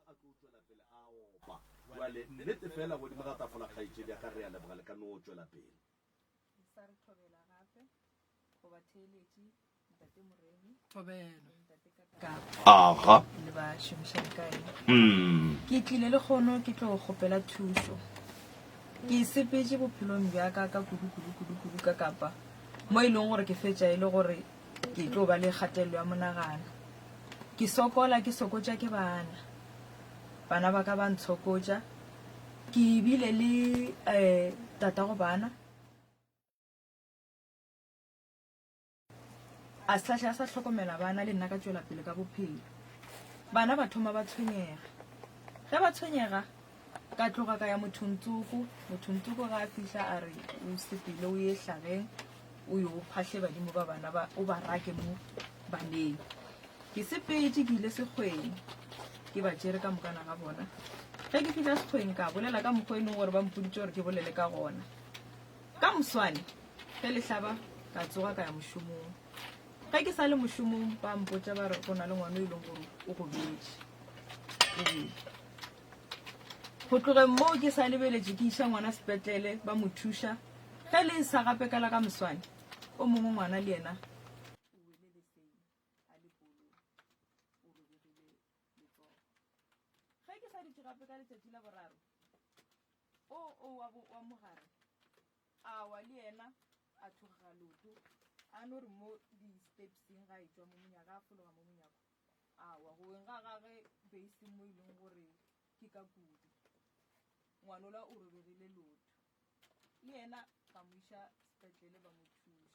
a tlo tšwela pele a opa. Bjale, nnete feela godimo ga tafola, kgaetšedi ya ka, re a leboga le ka no tšwela pele. Ke sa re thobela gape go batheeletši Ntate Moremi Thobela. le Ntate Kakapa Aga. le bašomišani ka ena. Mm. Ke tlile lekgono ke tlo kgopela thušo. Ke sepetše bophelong bja ka ka kudu kudu kudu kudu ka Kapa mo e leng gore ke fetša e le gore ke tlo ba le kgatelelo ya monagano. Ke sokola ke sokotša ke bana. Bana ba ka ba ntshokotša. Ke bile le um tatago bana. A se hlahle a sa hlokomela bana le nna ka tšwela pele ka bophelo. Bana ba thoma ba tshwenyega. Ge ba tshwenyega, ka tloga ka ya mothong tsoko. Mothong tsoko ga a fihla a re o sepele o ye hlageng o yo phahle badimo ba bana ba o ba rake mo baneng. Ke sepetše ke ile sekgweng ke ba tšere ka mokana ga bona. Ge ke fihla sekgweng ka bolela ka mokgwa e leng gore ba mpoditše gore ke bolele ka gona. Ka moswane ge le hlaba ka tsoga ka ya mošomong. Ge ke sa le mošomong ba mpotša ba re go na le ngwana o e leng gore o gobetše. O wele. Go tlogeng moo ke sa lebeletše ke iša ngwana sepetlele ba mo thuša. Ge le sa gape ka la ka moswane o mongwe ngwana le yena o wele the same a le polong o robegile letsogo. Ge ke sa dutše gape ka letšatši la boraro o o wa, wa mogare a wa le yena a thogega leoto a no re mo di-stepseng ga e tšwa mo monyaka a fologa mo monyako a wa go weng ga gage baseng mo e leng gore ke ka kudu ngwanola o robegile leoto le yena ba mo iša sepetlele ba mo thuša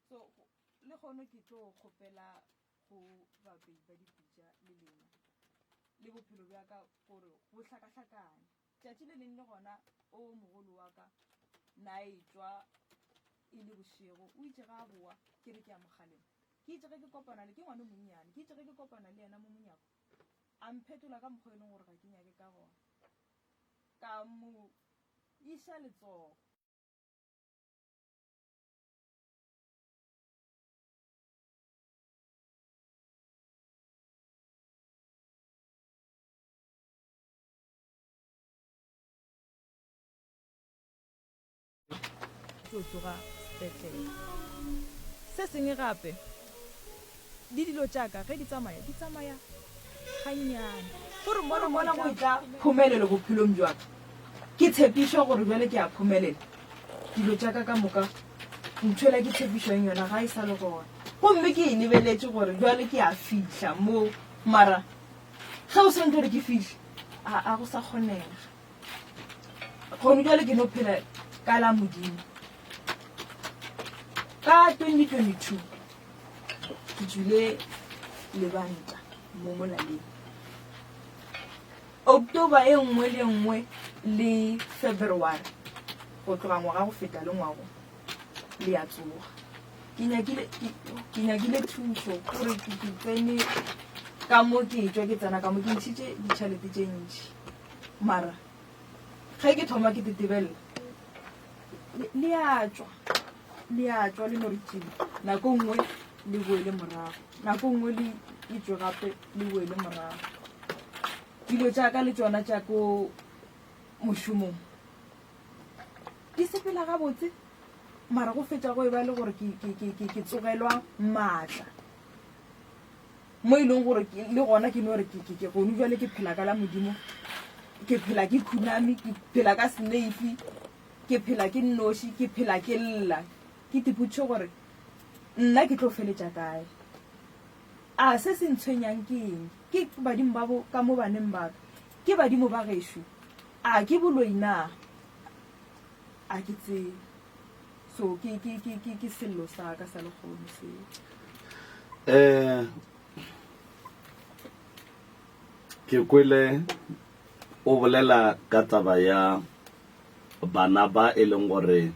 so le kgono ke tlo kgopela go bapei ba dipitša le lena le bophelo bja ka gore bo hlakahlakane. Tšatši le leng le gona o mogolo wa ka na etšwa e le bošego, o itše ga a boa ke re ke a mo kgalema. Ke itše ge ke kopana le, ke ngwana o monnyane, ke itše ge ke kopana le yena mo monyako, a mphetola ka mokgwa e leng gore ga ke nyake ka gona. Ka mo iša letsogo. Tlo tsoga sepetlele. Se sengwe gape, le dilo tša ka ge di tsamaya, di tsamaya gannyane. Gore mola mola go etla phomelelo bophelong bja ka, ke tshepišwa gore bjale ke a phomelela, dilo tša ka ka moka, ntho ela ke tshepišwang yona ga e sa le gona. Gomme ke e lebeletše gore bjale ke a fihla mo, mara ge o swanetše gore ke fihle, a, a go sa kgonega. Gone bjale ke no phela ka la Modimo. Ka 2022 ke tšwile lebanta mo molaleng. October e nngwe le nngwe le February go tloga ngwaga go feta le ngwago le ya tsoga. Ke nyakile ke nyakile thušo gore ke tsene ka mo ke tšwa ke tsena ka mo ke ntšhitše ditšhelete tše ntši. Mara ge ke thoma ke tetebelela le a tšwa le a tšwa le no re tšing nako nngwe le boele morago nako nngwe le e tšwe gape le boele morago dilo tša ka le tšona tša ko mošomong di sepela gabotse mara go fetša go e ba le gore ke tsogelwa maatla Mo e leng gore le gona ke no re ke ke gone jwale ke phela ka la Modimo, ke phela ke khuname, ke phela ka seneifi, ke phela ke nnoši, ke phela ke lla. Ke tipotšiše gore nna ke tlo feletša kae. A se se ntshwenyang ke eng? Ke badimo ba bo ka mo baneng ba ka? Ke badimo ba gešo? A ke boloi na? A ke tsebe. So ke ke ke ke ke sello sa ka sa lekgono seo. Eh ke kwele o bolela ka taba ya bana ba e leng gore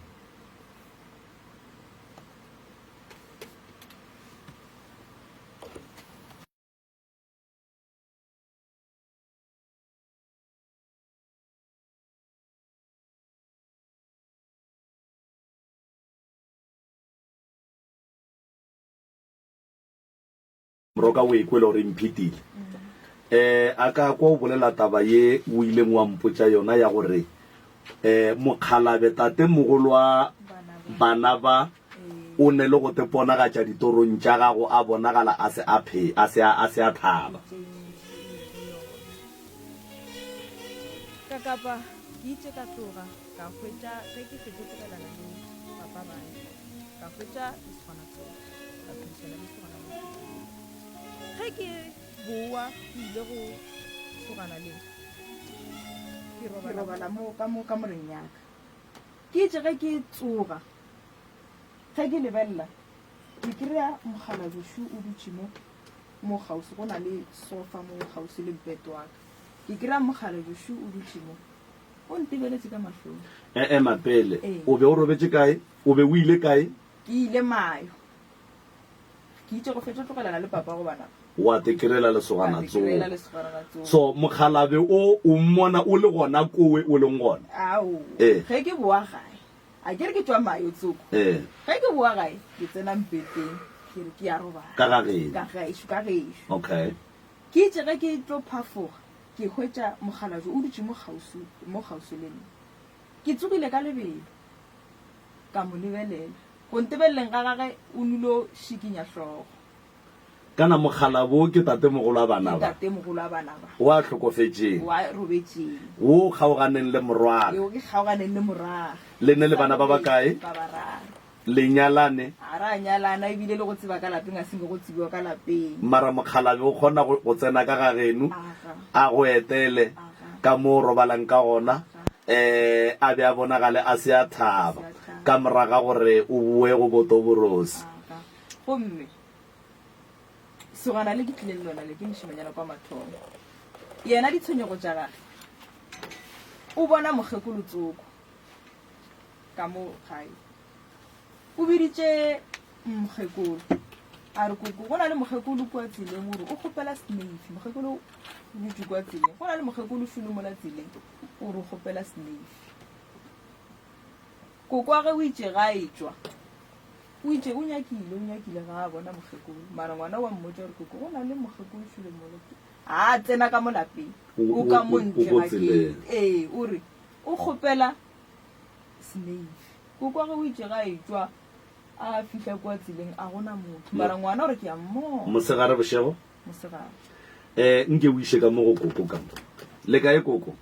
Moroka o e kwele gore e mphetile. Um a ka kwa o bolela taba ye o ileng wa mpotša yona ya gore um mokgalabe tatemogolo wa bana ba o ne le go te ponagatša ditorong tša gago a bonagala a se a phe, a se a, a se a thaba. Ka kapa ke itše ka tloga ka hwetša ge ke fetšo tlogelana le papa bana ka hwetša lesogana tsoko ka phedišana le lesogana le ge ke bowa ke ile go sogana le ke robala mo ka mo kamoreng ya ka ke itše ge ke tsoga ge ke lebelela ke kry-a mokgalabješo o dutše mo mo kgauswi go na le sofa mo kgauswi le mpete wa ka ke kry-a mokgalabješo o dutše mo o ntebeletše ka mahlong. Ema pele. O be o robetše kae? O be o ile kae? Ke ile mayo. Ke itše go fetša tlogelana le papa go bana ba. Wa te kerela lesogana tsoo. So mokgalabe o o mmona o le gona kowe o leng gona? Ao. Ee. Ge ke boa gae, a ke re ke tšwa mayo tsoko. Ee. Ge ke boa gae, ke tsena mpeteng, ke re ke ya robala. Ka ga geno? Ka gešo, ka gešo. Okay. Ke itše ge ke tlo phafoga, ke hwetša mokgalabje o dutše mo kgauswi, mo kgauswi le nna. Ke tsogile ka lebelo, ka mo lebelela. Go ntebeleleng ga gage o nilo šikinya hlogo. Kana mokgalabo ke tatemogolo wa bana ba. Ke tatemogolo wa bana ba. Wo a hlokofetšeng. Wo a robetšeng. Wo o kgaoganeng le morwagwe. Yo ke kgaoganeng le morwagwe. Le ne le bana ba bakae? Ba bararo. Le nyalane? Ga ra nyalana ebile le go tseba ka lapeng a se nke go tsebiwa ka lapeng. Mara mokgalabe o kgona go, go tsena ka ga geno, a go etele ka mo o robalang ka gona, um a be a bonagale a se a thaba ka morago ga gore o boe go botoborosi. Gomme sogana le ke tlileng lona le ke mošemanyana kwa mathomo. Yena ditshwenyego tša gage o bona mokgekolo tsoko ka mo gae. O biditše mokgekolo a re koko go na le mokgekolo kua tseleng o re o kgopela sneifi. Mokgekolo o dutše kua tseleng go na le mokgekolo šolo mola tseleng o re o kgopela sneifi. Koko wa ge o itše ga a etšwa o itše o nyakile o nyakile ga a bona mokgekolo mara ngwana wa mmotša gore koko go na le mokgekolo šolo mola a tsena ka mo lapeng o ka mo ntle ga gate ee o re o kgopela sneifi. Koko wa ge o itše ga a etšwa a fihla kua tseleng a gona motho mara ngwana o re ke a mmona. Mosegare bošego? Mosegare. Eh nke o iše ka mo go koko ka mo. Le kae koko?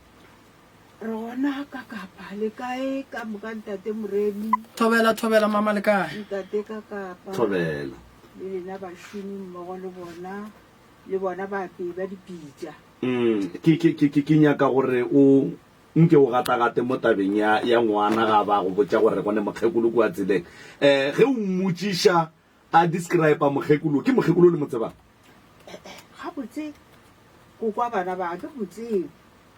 Re gona ka Kapa. Le kae ka moka ntate Moremi? Thobela thobela mama le kae? Ntate ka Kapa. Thobela. Le lena bašomi mmogo le bona le bona baapei ba dipitša. Mm ke ke ke ke nyaka gore o Nke o gatagate mo tabeng ya, ya ngwana ga ba go botša gore go ne mokgekolo kua tseleng. Um ge o mmotšiša a describe mokgekolo, ke mokgekolo o le mo tsebang? Gabotse koko wa bana ba, ga ke mo tsebe.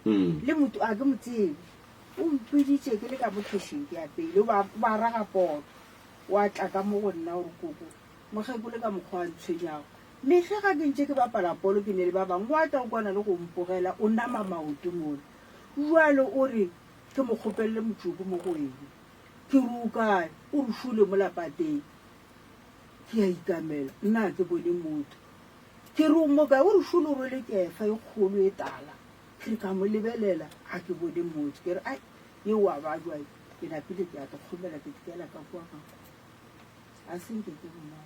Le motho ga ke mo tsebe. O mpiditše ke le ka mo khešing ke apeile, o ba, o ba raga poto. Wa tla ka mo go nna o re koko, mokgekolo ka mokgwa a ntshwenyago. Mehla ga ke ntše ke bapala polo ke ne le ba bangwe, wa tla o kwana le go mpogela o nama maoto mola. Bjale o re ke mo kgopelele motšoko mo go wena. Ke re o kae? O re šole mola pateng. Ke a ikamela, nna ga ke bone motho. Ke re o mo kae? O re šole o rwele kefa e kgolo e tala. Ke re ka mo lebelela, ga ke bone motho. Ke re ai, ye o a bajwa ye. Ke napile ke a te kgomela ke tikela ka kua ka kwa. A se nke ke mmona.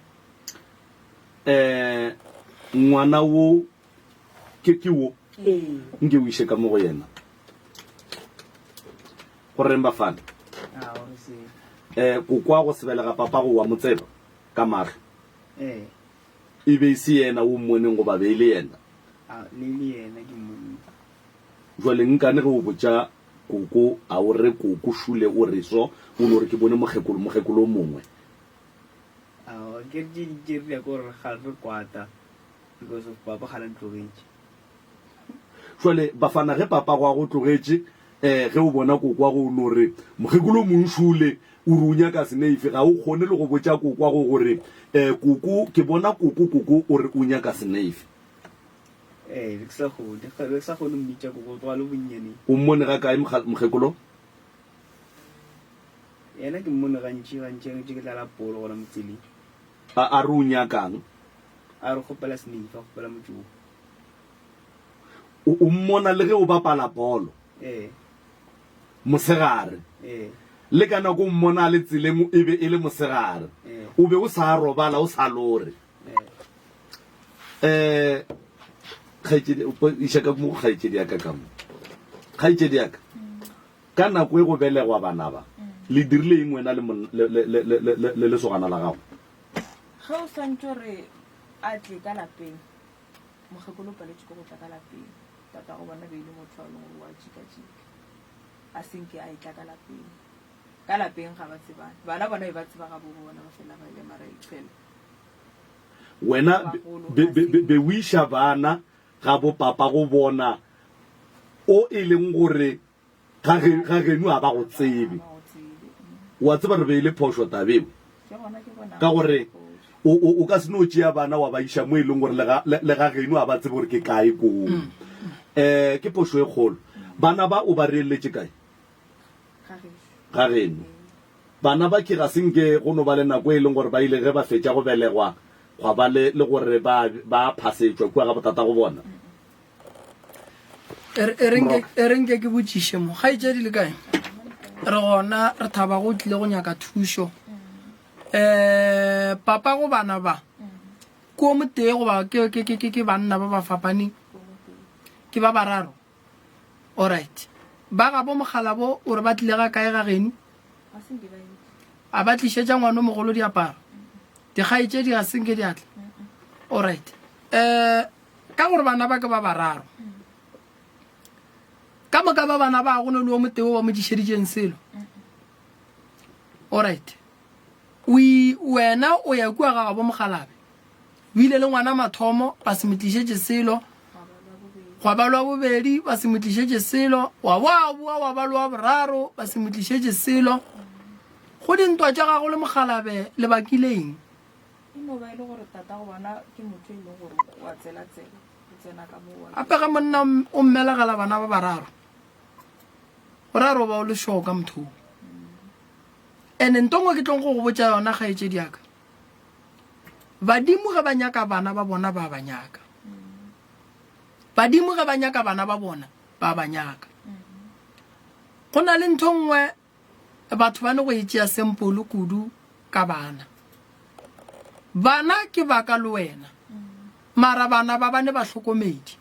Um ngwana wo ke ke wo. Nke o iše ka mo go yena. Go reng bafana? Um kokwa go sebelega papa go wa mo tseba ka mahlo. E be e se yena o mmoneng goba be e le yena? Jwale nkane ge o botša koko a o re koko šule o re so o no re ke bone mokgekolo mokgekolo o mongwe. Ke re tše di tše re ya ko gore ga re kwata because of papa ga la ntlogetše. Jwale bafana ge papa go a go tlogetše eh ge o bona kokwa go no re mokgekolo mong šule o re o nyaka seneife ga o kgone le go botša kokwa go gore eh koko ke bona koko koko o re o nyaka seneife. Eh be ke sa kgone be ke sa kgone mmitša koko tloga le bonnyaneng. O mmone ga kae mokgekolo? Yena ke mmone gantši gantši ge ke dlala polo gona mo tseleng. A a re o nyakang? A re kgopela seneife a kgopela motšoko. O, o mmona le ge o bapala bolo. Ee. Mosegare. Ee. Le ka nako o mmona a le tseleng e be e le mosegare. Ee. O be o sa robala o sa lore. Ee. Eh, kgaetšedi, iša ka mo go kgaetšedi ya ka ka mo. Kgaetšedi ya ka, ka nako e go belegwa bana ba, le dirile eng wena le monna, le, le, le, le, le, le lesogana la gago? Ge o swantšwe gore a tle ka lapeng, Mokgekolo o paletšwe ke go tla ka lapeng. Tatago bona be e le motho wa e leng gore o a tšikatšika. A se nke a etla ka lapeng. Ka lapeng ga ba tsebane. Bana bona be ba tseba gabo bona ba fela ba ile mara fela. Wena be, be, be, be o iša bana ga bo papa go bona o e leng gore Ga ge, ga geno a ba go tsebe. O a tseba re be e le phošo tabeo. Ka gore o, o, o ka se no tšea bana wa ba iša mo e leng gore le ga, le, le ga geno a ba tsebe gore ke kae koo. Eh, ke phošo e kgolo. Bana ba o ba reeletše kae? Ga geno. Bana ba ke ga se nke go no ba le nako e leng gore ba ile ge ba fetša go belegwa gwa ba le, le gore ba, ba phasetšwa kua ga botatago bona. E re nke ke botšiše mo kgaetšedi le kae re gona re thaba go tlile go nyaka thušo um papa go bana ba ke o motee goba ke banna ba ba fapaneng ke ba bararo alright ba gabo mogalabo o re ba tlile ga kae ga geno a ba tlišetša ngwana o mogolo diaparo dikgaetšedi ga senke diatla alright um Ka gore bana ba ke ba bararo. Ka moka ba bana ba go ne le o motee o ba mo tlišeditšeng selo. Alright. O wena o ya kua ga gabo mogalabe. O ile le ngwana mathomo ba se mo tlišetše selo. Gwa ba lwa bobedi ba se mo tlišetše selo. Wa boa boa wa ba lwa boraro ba se mo tlišetše selo. Go dintwa tša gago le mogalabe le bakile eng? E no ba e le gore tatago bona ke motho e leng gore o a tsela-tsela, o tsena ka mo wa. Gape ge monna o mmelegela bana ba bararo, o ra re o ba o le sure ka motho o. Ene nto nngwe ke tlong go go botša yona kgaetšedi ya ka, badimo ge ba nyaka bana ba bona ba ba nyaka. Badimo ge ba nyaka bana ba bona ba ba nyaka. Go na le ntho nngwe Batho ba ne go e tšea sempolo kudu ka bana. Bana ke ba ka le wena. Mara bana ba ba ne bahlokomedi.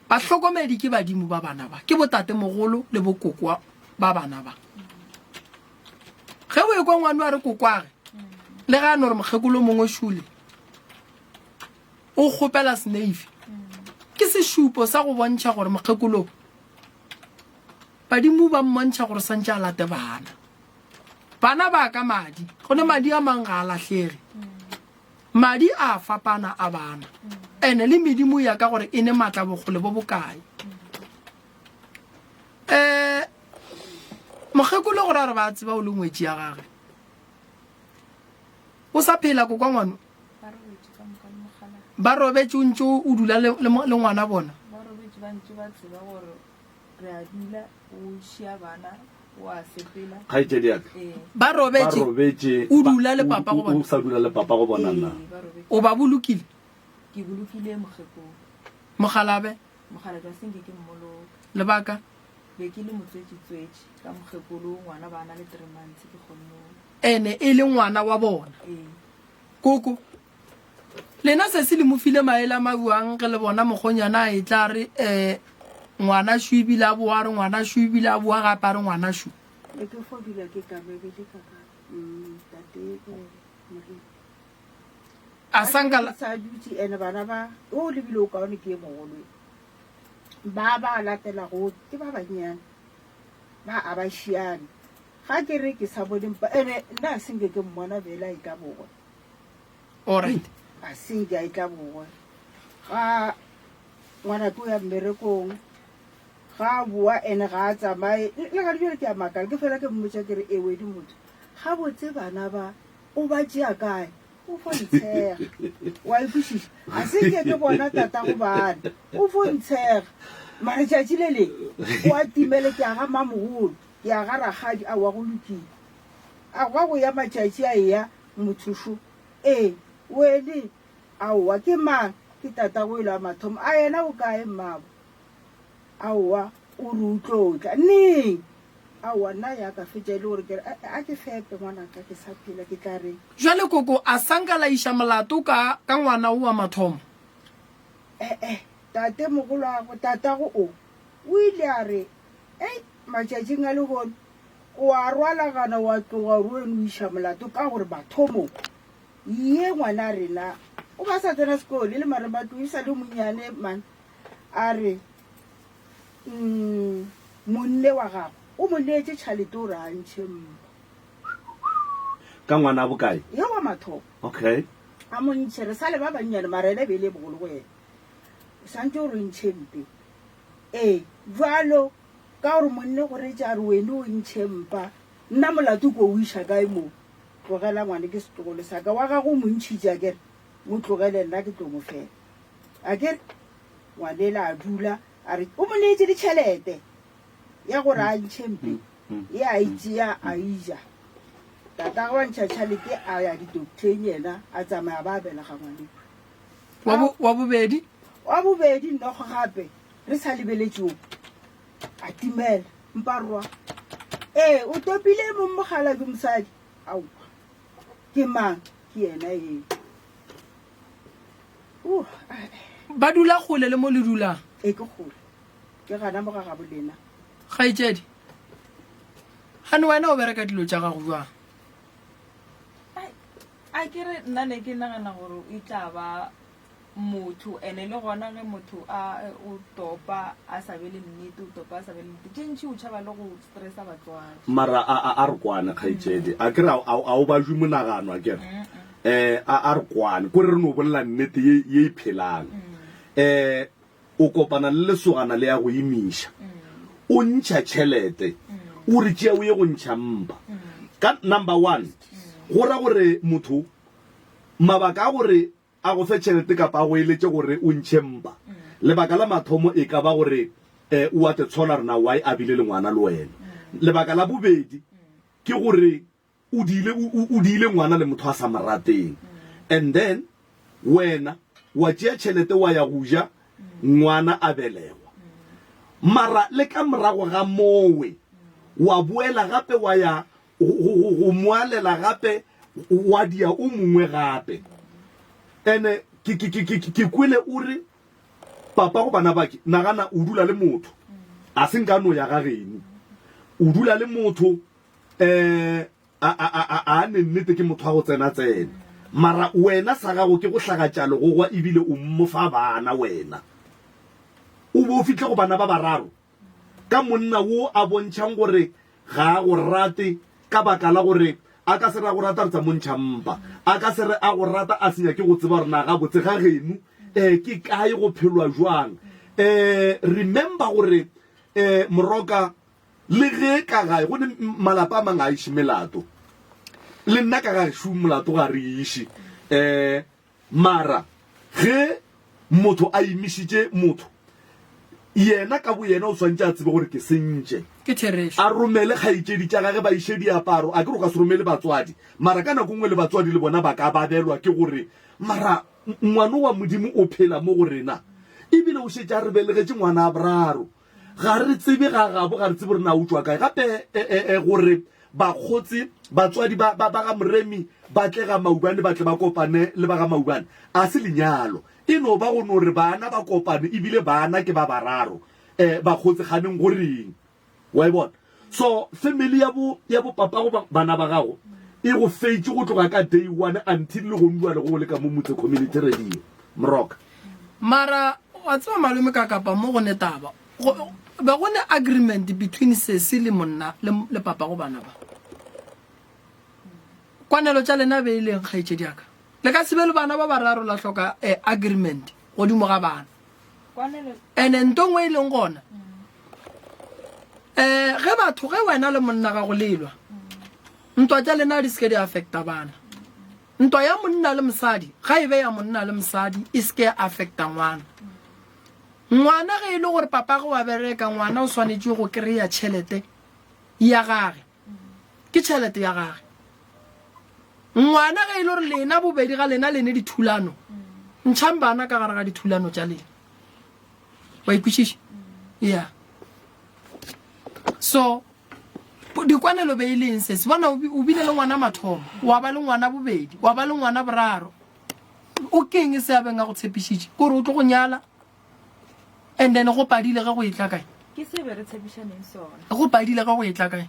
Bahlokomedi ke badimo ba bana ba. Ke botatemogolo le bokoko ba bana ba. Ge o ekwa ngwano a re kokwage, le ga a no re mokgekolo mongwe šule, o kgopela seneifi. Ke sešupo sa go bontšha gore mokgekolo Badimo ba mmontšha gore santše a late bana. Bana ba ka madi, gone madi a mang ga a lahlege. Madi a fapana a bana. Ene le medimo ya ka gore e ne matla bokgole bo bokae. Eh mokgekolo gore a re ba tseba o le ngwetši ya gage. O sa phela kokwa ngwano? Ba robetše o ntše o dula le ngwana bona. Ba robetše ba ntše ba tseba gore Re a dula, o šia bana, o a sepela. Kgaetšedi ya ka. Ee. Ba robetše, Ba robetše. o dula le papa go O bona. sa dula le papa go bona na? Ee, ba robetše. O ba bolokile? Ke bolokile mokgekolo. Mokgalabe? Mokgalabje a se nke ke mmoloka. Lebaka? Be ke le motswetši-tswetši ka mokgekolo, ngwana ba na le three months ke kgonne go. Ene e le ngwana wa bona. Ee. Koko, Lena sesi le mo file maele a mabuang ge le bona mokgonyana a etla a re eh, ngwana shu ebile a boa a re ngwana shu ebile a boa gape a re ngwana shu. Be ke fo dula ke kamebele ka ka mm, tate eh, Morena. A sanka la. Sa dutše ene bana ba o lebile o kaone ke e mogolo e. Ba ba latelago ke ba bannyane ba a ba šiane. Ga ke re ke sa bone mpa ene nna a senke ke mmona bele a etla bogwe. Alright. A senke a etla bogwe. Ga ngwana ke o ya mmerekong ga a boa ene ga a tsamaye le ga bjale ke a makala ke fela ke mmotša ke re ewedi motho gabotse bana ba o ba tšea kae o fo ntshega wa e kwešiša a se nke ke bona tatago bana o fo ntshega mare tšatši le leng o a timele ke a ga mamogolo Ke a ga rakgadi, aowa go lokile. A gwa go ya matšatši a eya motho šo. Ee, wene? Aowa, ke mang? Ke tatago elo a mathomo. A yena o kae mmabo? Aowa, o re o tlo tla. Neng? Aowa, nna ya ka fetša e le gore ke re, A, a ke fepe ngwanaka, ke sa phela, ke tla reng? Jwale koko a sa nka la iša molato ka, ka ngwana wo wa mathomo? E-e, tate mogolwago, tatago o, o ile a re, Ei, matšatšing a lehono, o a rwalagana wa tloga o re weno o iša molato ka gore mathomong ye ngwana rena o ba sa tsena sekolo e le marematlou e sa le monnyane man a re mm, monne wa gagwe o mo neetše tšhalete o re a ntšhe mpa Ka ngwana bokae? Ye wa mathomo. Okay. A mo ntšhe re sa le ba bannyane mara ena e be e le e bogolo go yena. O santše o re ntšhe mpe. Ee, bjalo ka gore monne go retše a re wene o ntšhe mpa, nna molato ko o iša kae mo? Tlogela ngwane ke setlogolo sa ka, wa gago o mo ntšhitše akere, mo tlogele nna ke tlo mo fela. Akere ngwanela a dula a re o mo neetše le tšhelete ya gore a ntšhe mpe, ye a e tšea a e ja. Tatagwe wa ntšha tšhalete a ya didocteng yena a tsamaya ba belega ngwaneo. Wa bo, wa bobedi? Wa bobedi nnogo gape re sa lebeletše o a timela. Mparwa. Ee, o topile mong mogala ke mosadi. Aowa. Ke mang? Ke yena eo. Uh, Ba dula kgole le mo le dulang? E ke kgole. Ke gana mo ga gabo lena. Kgaetšedi, gane wena o bereka dilo tša gago bjang? A ke re nna ne ke nagana gore e tla ba motho ene le gona ge motho a o topa a sa be le nnete o topa a sa be le nnete tše ntši o tšhaba le go stressa batswadi. Mara a a a re kwane kgaetšedi a ke re a a o bajwe monagano a ke re eh a a re kwane ko re re no bolela nnete ye ye e phelang eh O kopana le lesogana le ya go imiša. O ntšha tšhelete. O re tšea o ye go ntšha mpa. Ka number one, go ra gore motho mabaka a gore a go fe tšhelete kapa a go eletše gore o ntšhe mpa, lebaka la mathomo e ka ba gore o a te tshola gore na why a bile le ngwana le wena. Lebaka la bobedi ke gore O diile, o, o diile ngwana le motho a sa mo rateng. And then wena wa tšea tšhelete wa ya go ja ngwana a belegwa. Mara le ka morago ga mowe wa boela gape wa ya go, go, go, go moalela gape wa dia o mongwe gape. Ene ke, ke, ke, ke, ke kwele o re papa go bana bake, nagana o dula le motho a se nka no ya ga geno. O dula le motho um a, a, a, a, a ne nnete ke motho wa go tsena-tsena. Mara wena sa gago ke go hlagatša legogwa ebile o mmofa bana wena. O be o fihle go bana ba bararo ka monna wo a bontšhang gore ga a go rate ka baka la gore a ka se re a go rata re tsa mo ntšha mpa. A ka se re a go rata a se nyake go tseba gore na gabotse ga geno um ke kae go phelwa jwang. Um remember gore um Moroka Le ge ka gae go ne malapa a mang a iše melato, le nna ka gaešo molato ga re iše. Um mara ge motho a imišitše motho, yena ka boyena o swantše a tsebe gore ke sentše. Ke therešo. A romele kgaetšedi tša gage ba iše diaparo. A ke re o ka se romele batswadi, mara ka nako nngwe le batswadi le bona ba ka babelwa ke gore mara ngwano wa Modimo o phela mo go rena, ebile o šetše a re belegetše ngwana a boraro. Ga re tsebe ga gabo, ga re tsebe gore na o tšwa kae. Gape e, e, e, gore bakgotsi, batswadi ba, ba, ba ga Moremi ba tle ga Maubane, ba tle ba kopane le ba ga Maubane, a se lenyalo. E no ba go no re bana ba kopane, ebile bana ke ba bararo. E, bakgotsi kganeng go reng? Wa e bona? So, family ya bo, ya bo papago ba, bana ba gago e go feitše go tloga ka day one until le gong jwale go le ka mo Motse Community Radio. Moroka. Mara wa tseba malome ka kapa mo go ne taba. Go be go ne agreement between sesi le monna le, le papa go bana ba. Kwanelo tša lena be e leng kgaetšedi ya ka. Le ka se be le bana ba bararo la hloka eh, agreement godimo ga bana. Ene nto nngwe e leng gona um ge batho ge wena le monna gago le lwa ntwa tša lena di seke di affecta bana. Ntwa ya monna le mosadi ga e be ya monna le mosadi e seke ya affecta ngwana. Ngwana ge e le gore papage wa bereka ngwana o swanetše go kry-a tšhelete ya gage. Ke tšhelete ya gage. Ngwana ge e le gore lena bobedi ga lena lene dithulano, ntšhang bana ka gare ga dithulano tša lena. Wa ikwešiša? Yeah. So dikwanelo be e le eng sesi? Bona o bile le ngwana mathomo, wa ba le ngwana bobedi, wa ba le ngwana boraro. O keng se a beng a go tshepišitše? Kore o tlo go nyala and then go padile ge go etla kae? Ke se be re tshepišaneng sona. Go padile ge go etla kae?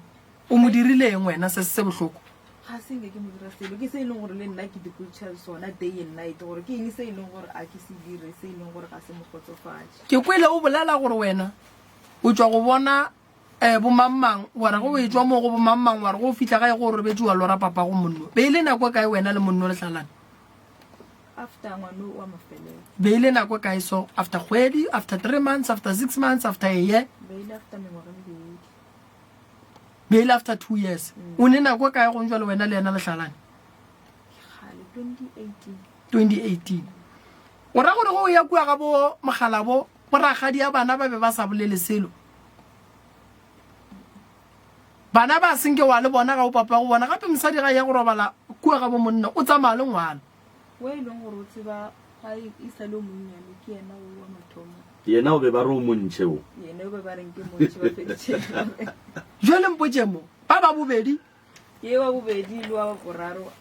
O mo dirile eng wena se se bohloko? Ga se nke ke mo dira selo, ke se e leng gore le nna ke dipotšiša sona day and night gore ke eng se e leng gore a ke se dire se e leng gore ga se mo kgotsofatše. Ke kwele o bolela gore wena o tšwa go bona um bomangmang, wa re ge o etšwa moo go bomangmang wa re ge o fihla gae go robetše wa lora papago monno. Be e le nako e kae wena le monno le hlalane? After ngwano wa mafelelo. Be e le nako e kae so? After kgwedi, after three months, after six months, after a year? Be e le after mengwaga e mebedi. Be e le after two years. O ne nako e kae gong jwale wena le yena le hlalane? Ke kgale, 2018. 2018. O ra gore ge o ya kua ga bo mogalabo, bo rakgadi ya bana ba be ba sa bolele selo? Bana ba senke wa le bona ga o papa go bona. Gape mosadi ga ya go robala kua ga bo monna, o tsamaya le ngwana. O e leng gore o tseba ga e sa le o monnyane ke yena o wa mathomo. Yena o be ba re o montšhe o. Yena o be ba reng ke montšhe ba feditše. Jwale mpotše mo, ba ba bobedi. Ye wa bobedi le wa boraro.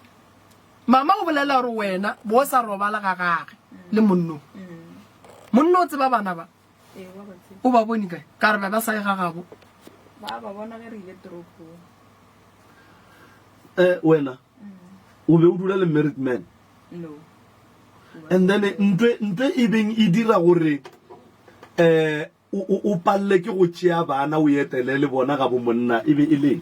Mama o bolela gore wena bo sa robala ga gage le monno. Monno o tseba bana ba. Ee, wa ba tseba. O ba bone kae? Ka re ba ba sa ye ga gabo. Ba ba bona ge re ile toropong. Eh, wena o be o dula le married man? No. And then ntwe ntwe e beng e dira gore eh o o o palle ke go tšea bana o etele le bona ga bo monna e be e leng?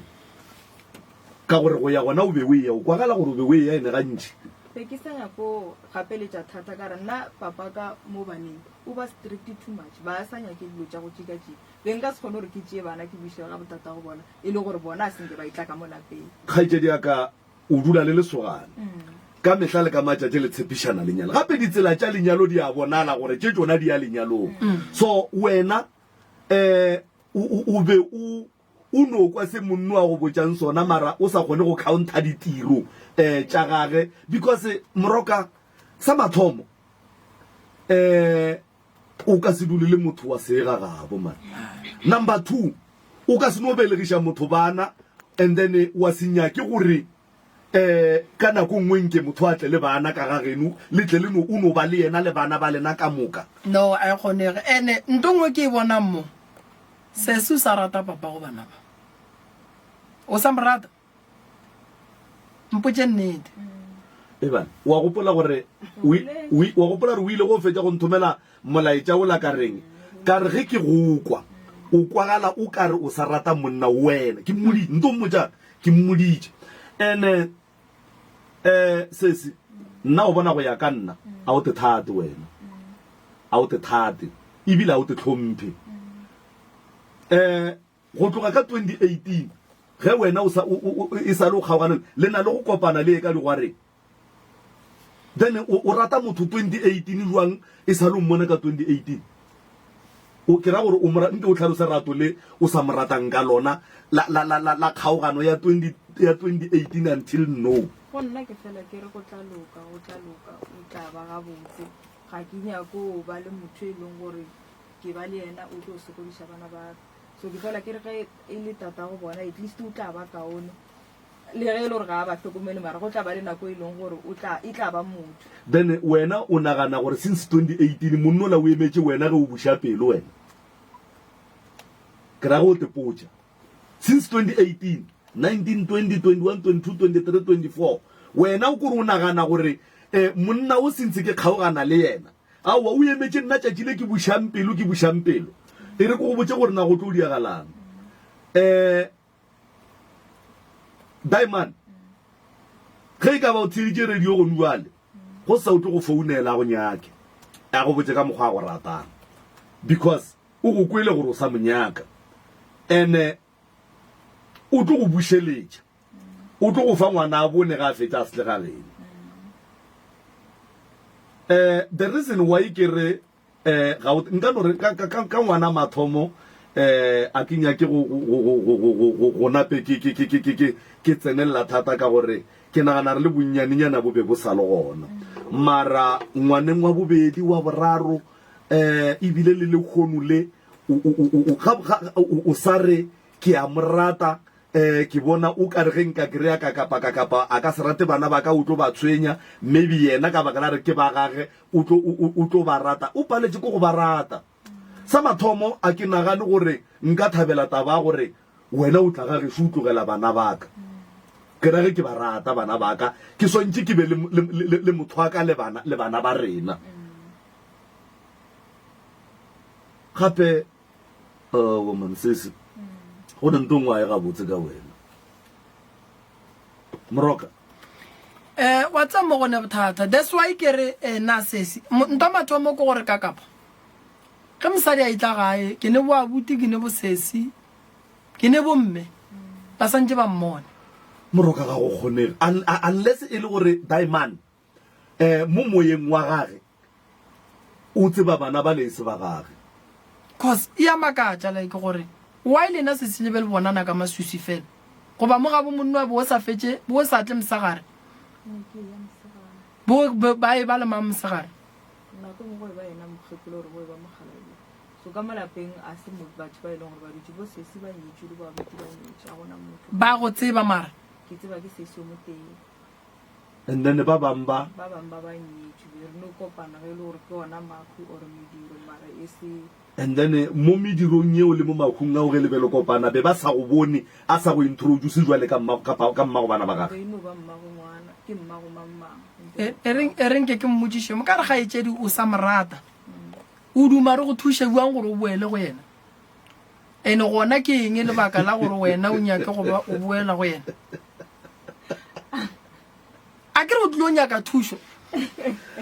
Ka gore go ya gona o be o eya, o kwagala gore o be o eya ene gantši. Be ke sa nyako gapeletša thata ka re nna papa ka mo baneng o ba strict too much, ba sa nyake dilo tša go tšikatšika. Be nka se kgone gore ke tšee bana ke buše ga botatago bona e le gore bona a se nke ba etla ka mo lapeng. Kgaetšedi ya ka, o dula le lesogana ka mehla le ka matšatši le tshepišana lenyalo. Gape ditsela tša lenyalo di a bonala gore tše tšona di ya lenyalong. So wena um o, o be o O no kwa se monno a go botšang sona mara o sa kgone go counter ditiro eh tša gage because moroka sa mathomo eh o ka se dule le motho wa sega gabo man. Number 2 o ka se no belegiša motho bana and then wa se nyake gore eh ka nako nngwe nke motho a tle le bana ka ga geno le tle le no o no ba le yena le bana ba lena ka moka. No a e kgonege ene nto nngwe ke e bonang mo Sesi o sa rata papa go bana ba. O sa mo rata? Mpotše nnete. Eban, wa gopola gore wa gopola gore o ile go fetša go nthomela molaetša ola ka reng? Ka re ge ke go kwa, o kwagala o ka re o sa rata monna wena. Ke mmoditše, nto mmotša, ke mmoditše. Ene eh sesi, nna o bona go ya ka nna, a o te thate wena. A o te thate, ebile a o te hlomphe. Eh go tloga ka 2018 ge wena o sa e sa le o kgaogane le na le go kopana le ye ka digwareng then o, o rata motho 2018 jwang e sa le o mmona ka 2018 o ke ra gore o mora nke o tlhalose rato le o sa mo ratang ka lona la la la la, la kgaogano ya 20 ya 2018 until no Go nna ke fela ke re go tla loka, go tla loka, o tla ba gabotse. Ga ke nyake go ba le motho e leng gore ke ba le yena o tlo sokodiša bana ba ka. So ke fela ke re ge e le tatago bona at least o tla ba kaone le ge e le gore ga a ba hlokomele mara go tla ba le nako e leng gore o tla e tla ba motho. Then wena o nagana gore since 2018 monnola o emetše wena ge o buša pelo wena? Ke ra ge o tepotša. Since 2018, 19, 20, 21, 22, 23, 24 wena o kore o nagana gore eh, monna o since ke kgaogana le yena aowa o emetše nna tšatši le ke bušang pelo ke bušang pelo e re ke go botše gore na go tlo diagalang um Diamond ge e ka ba o theeditše radio gone bjale go sa o tlo go founela go nyake a go botse ka mokgwa a go ratang because o go kwele gore o sa mo nyaka ene o tlo go bušeletša o tlo go fa ngwana a bone ga a fetša a se tle ga geno um the reason why ke re um ga o nka no re ka, ka, ka, ka ngwana mathomo um a ke nyake go, go, go, go, go, go, go, go nape ke, ke, ke, ke, ke, ke, ke tsenelela thata ka gore ke nagana re le bonnyanenyana bo be bo sa le gona mara ngwaneng wa bobedi wa boraro um ebile le lekgono le. O sa re ke a mo rata, um ke bona o ka re ge nka kry-a ka kapa ka kapa a ka se rate bana ba ka, o tlo ba tshwenya, maybe yena ka baka la re ke ba gage o tlo, o tlo ba rata. O paletše ke go ba rata. Sa mathomo, a ke nagane gore nka thabela taba ya gore wena o tla ga gešo o tlogela bana ba ka. Ke ra ge ke ba rata bana ba ka, ke swantše ke be le, le, le, le motho wa ka le bana, le bana ba rena. Gape, oh, man, sesi, go ne nto nngwe a e gabotse ka wena. Moroka. Eh, wa tseba mo go ne bothata. That's why ke re, eh, na sesi, nto mathomo ke gore ka kapa. Ge mosadi a etla gae, ke ne bo abuti, ke ne bo sesi, ke ne bo mme, ba santše ba mmone. Moroka ga go kgonege. Unless e le gore Diamond, eh, mo moyeng wa gage, o tseba bana bale e se ba gage. Cause e a makatša like gore why lena sesi le be le bonana ka maswiswi fela? Goba mo gabo monna bo o sa fetše, bo o sa tle mosegare? Bo ba e ba le mang mosegare? Nako e nngwe go e ba yena mokgekolo gore go e ba mokgalabje. So ka mo lapeng a se mo batho ba e leng gore ba dutše, bo sesi ba nyetšwe le bo abuti ba nyetšwe, a gona motho. Ba go tseba mara? Ke tseba ke sesi o motee. And then ba bang ba? Ba bang ba ba nyetšwe, be re no kopana ge e le gore ke ona mahu or mediro mara e se. And then mo medirong yeo le mo mahung ao ge le be le kopana be ba sa go bone, a sa go introduce jwale ka mma, ka, ka mmago bana ba gage. Be e no ba mmago ngwana, ke mmago mang mang. E, e reng, e reng ke ke mmotšiše, mo ka re kgaetšedi o sa mo rata, o duma re go thuše bjang gore o boele go yena? Ene gona ke eng lebaka la gore wena o nyake go ba o boela go yena? A ke re o tlilo nyaka thušo?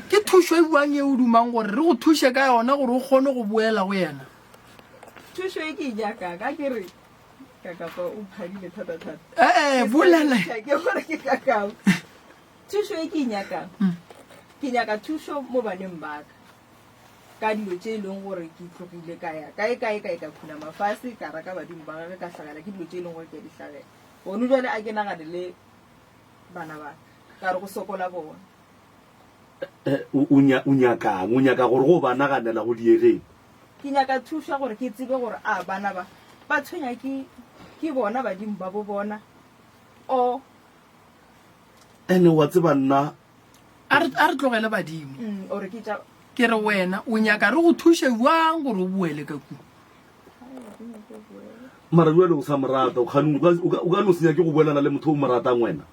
Ke thušo e buang e o dumang gore re go thuše ka yona gore o kgone go boela go yena? Thušo e ke e nyakang, a ke re kakapa o phadile thata-thata. Ee, bolela. Ke gore ke kakapa. Thušo e ke e nyakang, ke nyaka thušo mo baneng ba ka. Ka dilo tše e leng gore ke tlogile ka ya kae kae kae ka khunama fase ka raka badimo ba gage ka hlagela ke dilo tše e leng gore ke a di hlagela. Gone jwale a ke nagane le bana ba ka ka re go sokola bona. O, o nya, o nyakang? O nyaka gore go ba naganela go diegeng? Ke nyaka thušo ya gore ke tsebe gore a bana ba ba tshwenya ke, ke bona badimo ba bo bona or. Ene wa tseba nna A re, a re tlogele badimo. Mm, or ke tša. Ke re wena o nyaka re go thuše bjang gore o boele ka kua? Mara jwale o sa mo rata, o kgane o ka, o ka, o ka no se nyake go boelana le motho o mo ratang wena.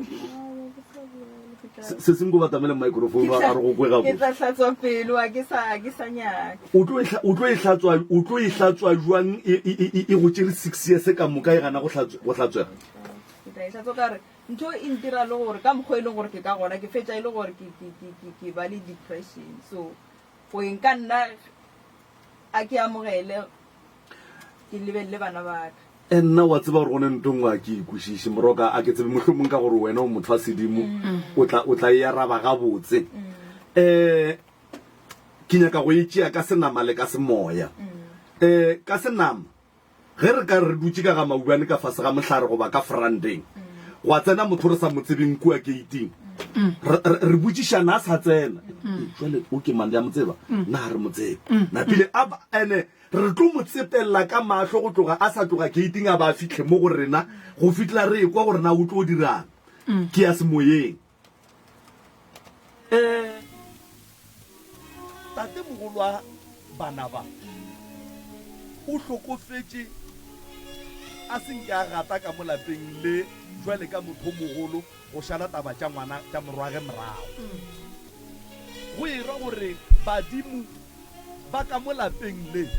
Se, se sengwe ko batamele microphone a re go kwe Ke gabotse. tla hlatswa pelo, a ke sa, a ke sa nyaka. O tlo e hla, o tlo e hlatswa, o tlo e hlatswa jwang e, e, e, e go tšere six years ka moka e gana go hlatswe, go hlatswega? Ke tla e hlatswa ka re Ntho e ntira le gore ka mokgwa e leng gore ke ka gona ke fetša e le gore ke, ke, ke, ke, ke ba le depression. So go eng ka nna a ke amogele ke lebelele bana ba ka. E nna wa tseba gore go ne ntho nngwe a ke e kwešiše moroka a ke tsebe mohlomong ka gore wena o motho wa sedimo o tla o tla e araba gabotse. Um ke nyaka go e tšea ka senama le ka semoya. Um ka senama Ge re ka re re dutše ka ga maubane ka fase ga mohlare goba ka frandeng, gwa tsena motho re sa mo tsebeng kua keiting, re, re, re botšišana a sa tsena. E, jwale o ke mang? Le a mo tseba? Na ga re mo tsebe. Napile a ba, ene re tlo mo tsepelela ka mahlo go tloga a sa tloga keiting a ba a fihle mo go rena go fihla re ekwa gore na o tlo dirang. Ke ya semoyeng. Eh, tatemogolo wa bana ba o hlokofetše a se nke a gata ka mo lapeng le jwale ka motho o mogolo go šala taba tša ngwana tša morwage morago. Go e ra gore badimo ba ka mo lapeng le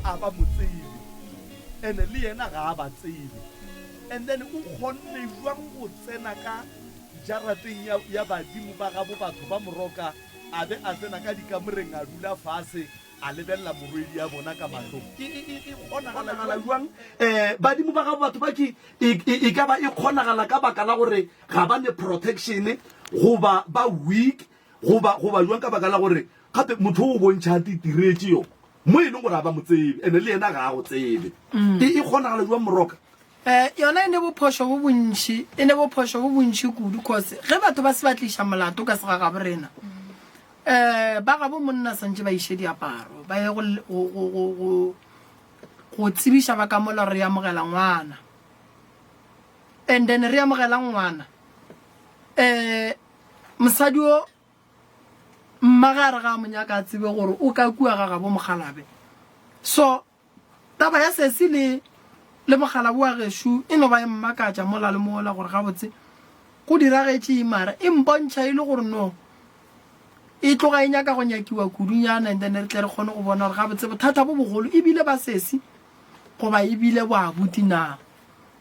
a ba mo tsebe ene le yena ga a ba tsebe and then o kgonne jwang go tsena ka jarateng ya, ya badimo ba gabo batho ba Moroka, a be a tsena ka dikamoreng a dula fase a lebelela morwedi ya bona ka mahlong. E, e, e, e kgonagala jwang? Eh, badimo ba gabo batho ba ke e, e, e ka ba e kgonagala ka baka la gore ga ba ne protection goba ba weak goba, goba jwang ka baka la gore gape motho o bontšha a titiretše yo mo e leng gore a ba mo tsebe ene le yena ga a go tsebe. E, e kgonagala jwang Moroka? Eh, yona e ne bophošo bo bontši, e ne bophošo bo bontši kudu, cause ge batho ba se ba tliša molato ka segagabo rena, eh, ba gabo monna santše ba iše diaparo, ba ye go, go, go, go, go. go tsebiša ba ka mola re amogela ngwana. And then re amogela ngwana. Eh mosadi o mma ga re ga mo nyaka a tsebe gore o ka kua ga gabo mokgalabe. So Taba ya sesi le le mogalabu wa gešo e no ba e mmakatša mola le mola gore gabotse go diragetše eng mara e mpontšha e le gore no e tloga e nyaka go nyakiwa kudunyana and then re tle re kgone go bona gore gabotse bothata bo bogolo e bile ba sesi goba e bile bo abuti na.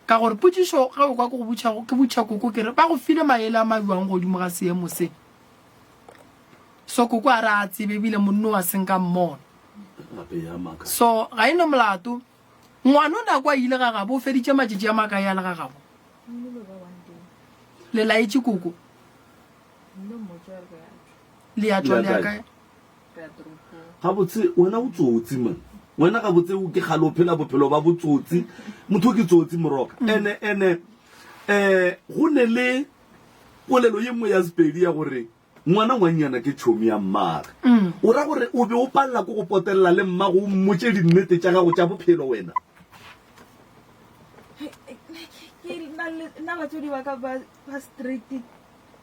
Ka gore potšišo ge o kwa ke go botša ke botša koko ke re ba go file maele a mabjang godimo ga seemo se. So koko a re a tsebe ebile monno wa senka mmona. So ga e ne molato. Ngwana o nako a ile ga gabo o feditše matšatši a makae a le ga gabo? Le laetše koko. Le ya tšwa le ya kae? Gabotse wena o tsotsi man. Wena gabotse o ke kgale o phela bophelo ba botsotsi. Motho ke tsotsi moroka. Mm. Ene ene eh go ne le polelo ye nngwe ya Sepedi ya gore Ngwana ngwannyana ke tšhomi ya mmage. O ra gore o be o palela ke go potelela le mmago o mmotše dinnete tša gago tša bophelo wena? Ke nna batswadi ba ka ba ba straight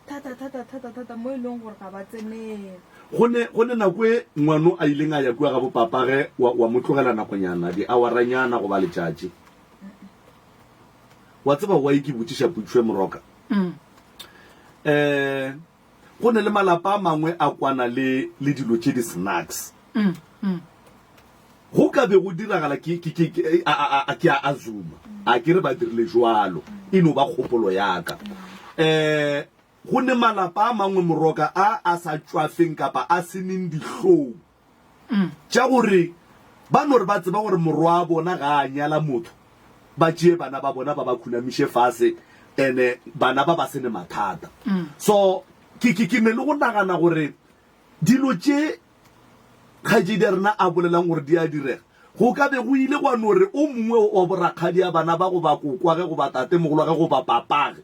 thata thata thata thata mo e leng gore ga ba tsenele. Go ne go ne nako e ngwano a ileng a ya kua ga bopapage wa wa mo tlogela nakonyana, diawaranyana goba letšatši. Wa tseba why ke botšiša potšišo e Moroka? Um go ne le malapa a mangwe a kwana le le dilo tše di snacks. Go ka be go diragala ke ke ke ke a a a ke a azuma. A ke re ba dirile jwalo. E no ba kgopolo ya ka. Um go ne malapa a mangwe Moroka a a sa tšwafeng kapa a seneng dihlong. Tša gore ba no re ba tseba gore morwa bona ga a nyala motho, ba tšee bana ba bona ba ba khunamiše fase, ene bana ba ba se ne mathata. So ke, ke, ke ne le go nagana gore dilo tše kgaetšedi ya rena a bolelang gore di a direga, go ka be go ile gwa no re o mongwe wa borakgadi a bana ba goba kokwage goba tatemogolwage goba papage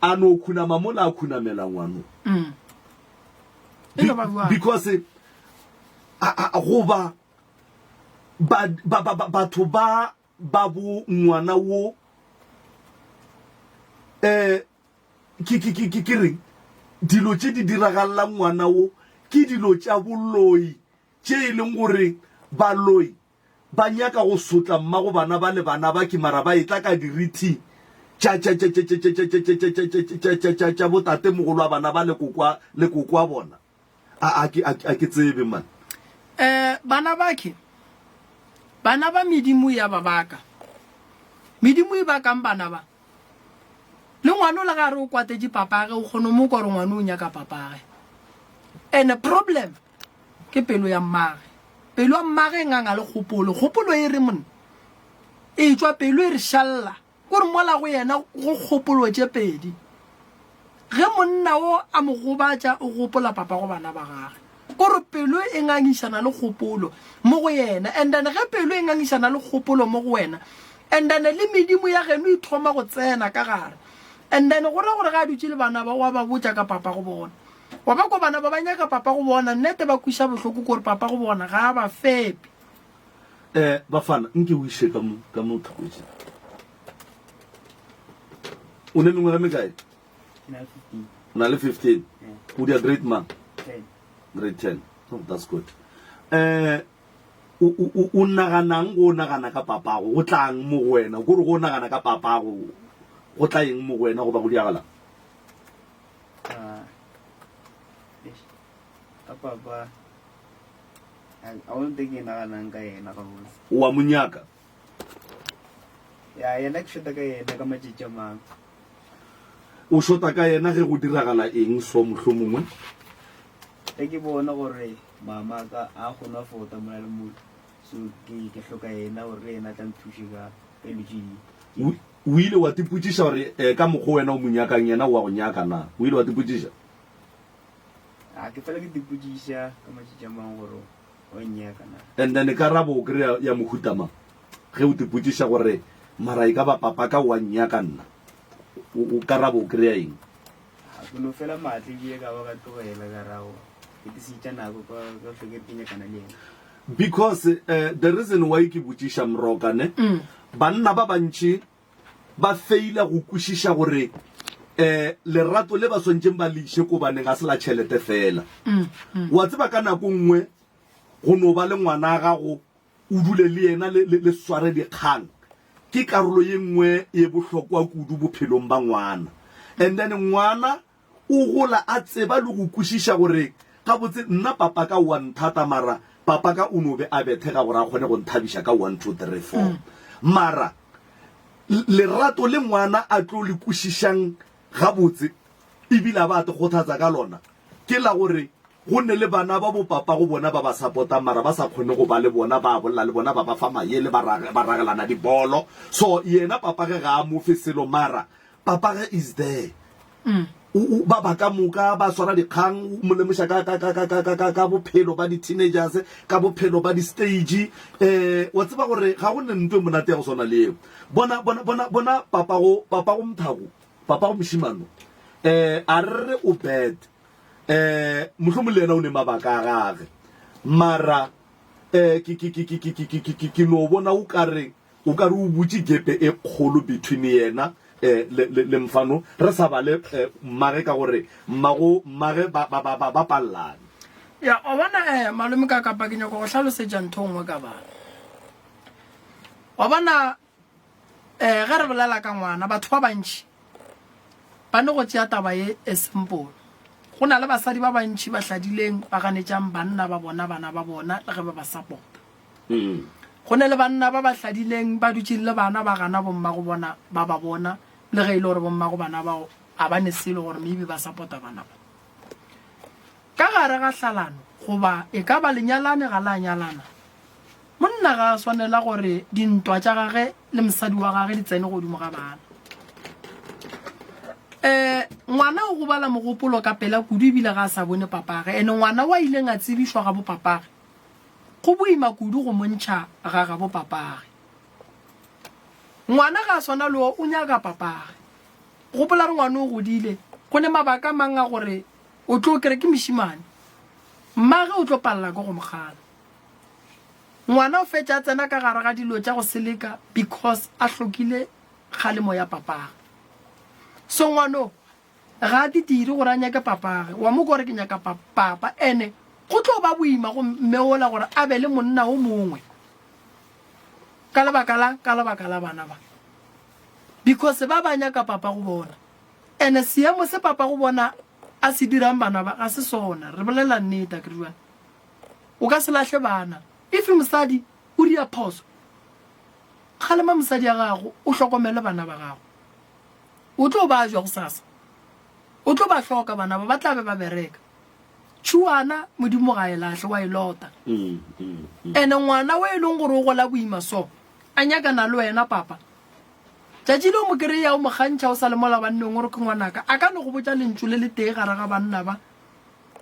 a no khunama mola a khunamela ngwano. E no ba bjalo. Because a, a, goba ba, ba, ba, ba, batho ba ba bo ngwana wo eh ke ke ke ke ke reng dilo tše di diragalelang ngwana wo ke dilo tša boloi tše e leng gore baloi Ba nyaka go sotla mmago bana ba le bana ba ke mara ba etla ka dirithi tša tša tša tša tša tša tša tša tša tša tša tša tša tša tša botatemogolo wa bana ba le kokwa le koko wa bona. A a ke a ke tsebe man. Eh bana ba ke bana ba medimo ya ba baka. Medimo e bakang bana ba. Le ngwana o le ga re o kwatetše papage o kgona mo kwa gore ngwana o nyaka papage. And problem Ke pelo ya mmage. Pelo ya mmage e nganga le kgopolo. Kgopolo e re monna. E tšwa pelo e re šalla. Ko re mola go yena go kgopolo tše pedi. Ge monna o a mo gobatša o gopola papa go bana ba gage. Ko re pelo e ngangišana le kgopolo mo go yena. And then ge pelo e ngangišana le kgopolo mo go wena, and then le medimo ya geno e thoma go tsena ka gare. And then go ra gore ge a dutše le bana ba, wa ba botša ka papa go bona. Wa ba kwa bana ba ba nyaka papa go bona, nnete ba kwiša bohloko kore papa go bona ga a ba fepe. Eh, Bafana, nke o iše ka mo, ka mo thokotše. O ne mengwaga mekae? Ke na le 15. O na le 15? Yeah. O dia grade mang? 10. Grade 10. Oh, that's good. Eh, o, o, o, o naganang go nagana ka papago? Go tlang mo go wena? Kore go nagana ka papago, go tla eng mo go wena goba go diagalang? Ah, eish, ka papa a a o nte ke naganang ka yena gabotse O a mo nyaka? ya yena ke shota ka yena ka matšatši a mangwe O shota ka yena ge go diragala eng so mohlomongwe? ge ke bona gore mama ka a kgone a fota mola le mola so ke ke hloka yena gore le yena a tla nthuše ka ka dilo tše O o ile wa tipotšiša gore eh, ka mokgwa wena o mo nyakang yena o a go nyaka na? O ile wa tipotšiša? A ke fela ke tipotšiša ka matšatši a mangwe gore o nnyaka na. And then karabo o kry-a ya mohuta mang ge o tipotšiša gore mara e ka ba papa ka o a nnyaka nna? O, o karabo o kry-a eng? A ke no fela maatla ebile ka ba ka tlogela ka ra go ke te sitša nako ka ka hlwe ke re ke nyakana le yena. Because uh, the reason why ke botšiša Moroka ne, mm. banna ba bantši ba feila go kwešiša gore eh lerato le ba swantšeng ba le iše ko baneng ga se la tšhelete fela. Mm, mm. Wa tseba ka nako nngwe go no ba le ngwana gago o dule le yena le, le, le sware dikgang ke karolo ye nngwe ye bohlokwa kudu bophelong ba ngwana. And then ngwana O gola a tseba le go kwešiša gore, Gabotse, nna papaka o a nthata, mara papaka o no be a bethega gore a kgone go nthabiša ka one, two, three, four. Mara lerato le ngwana a tlo le kwešišang gabotse e bile a ba a te kgothatsa ka lona ke la gore go ne le bana ba bo papago bona ba ba sapotang mara ba sa kgone go ba le bona, ba bolela le bona, ba ba fa mayele, ba ragelana dibolo. So yena papage ga a mo fe selo mara Papage is there. O, o, ba ba ka moka ba swara dikgang, o mo lemoša ka, ka, ka, ka, ka, ka, ka, ka bophelo ba di-teenagers, ka bophelo ba di-stage. Eh, wa tseba gore ga go ne ntho e monate ya go swana le eo. Bona, bona, bona, bona papago, papago Mthako, papago mošemano, eh, a re re o bad. Eh, mohlomong le yena o ne mabaka a gage. Mara, eh, ke, ke, ke, ke, ke, ke, ke, ke, ke, ke no bona o ka re, O ka re o butše gepe e kgolo between yena le, le, le Mfano, re sa bale mmage ka gore mmago mmage ba, ba, ba, ba, ba pallane. Ya, wa bona, eh, malome ka kapa ke nyaka go hlalosetša ntho nngwe ka bana. Wa bona, eh, ge re bolela ka ngwana, batho ba bantši ba ne go tšea taba ye e simple. Go na le basadi ba bantši ba hladileng ba ganetšang banna ba bona bana ba bona le ge ba ba support. Go ne le banna ba ba hladileng ba dutšeng le bana ba gana bommago bona ba ba bona, le ge e le gore bommago bana bao a ba ne selo gore maybe ba sapota bana ba. Ka gare ga hlalano goba e ka ba lenyalane ga la nyalana, monna ga a swanela gore dintwa tša gage le mosadi wa gage di tsene godimo ga bana. Um ngwana o gobala mogopolo ka pela kudu ebile ga a sa bone papage, ene ngwana wa ileng a tsebišwa ga bopapage Go boima kudu go mo ntšha ga gabo papage. Ngwana ga a swana le o, o nyaka papage. Gopola re ngwana o godile, go ne mabaka a mang a gore o tlo kere ke mošimane. Mmage o tlo palela ke go mo gana. Ngwana o fetša a tsena ka gare ga dilo tša go seleka because a hlokile kgalemo ya papage. So ngwano Ga a di dire gore a nyake papage. Wa mo kwa gore ke nyaka pa, papa. Ene go tlo ba boima go mme ola gore a be le monna o mongwe. Ka lebaka la, ka lebaka la bana ba. Because ba ba nyaka papa go bona. Ene seemo se papa go bona a se dirang bana ba, ga se sona. Re bolela nnete, akere jwale. O ka se lahle bana. If mosadi o ria phoso, kgalema mosadi ya gago, o hlokomele bana ba gago. O tlo ba jwa gosasa. O tlo ba hloka bana ba, ba tla be ba bereka. Tšhuana, Modimo ga e lahle, wa e lota. Ene ngwana o e leng gore o gola boima so, a nyakana le wena papa. Tšatši le o mo kry-a o mo kgantšha o sa le mola banneng o re ke ngwanaka, a ka no go botša lentšu le letee gare ga banna ba,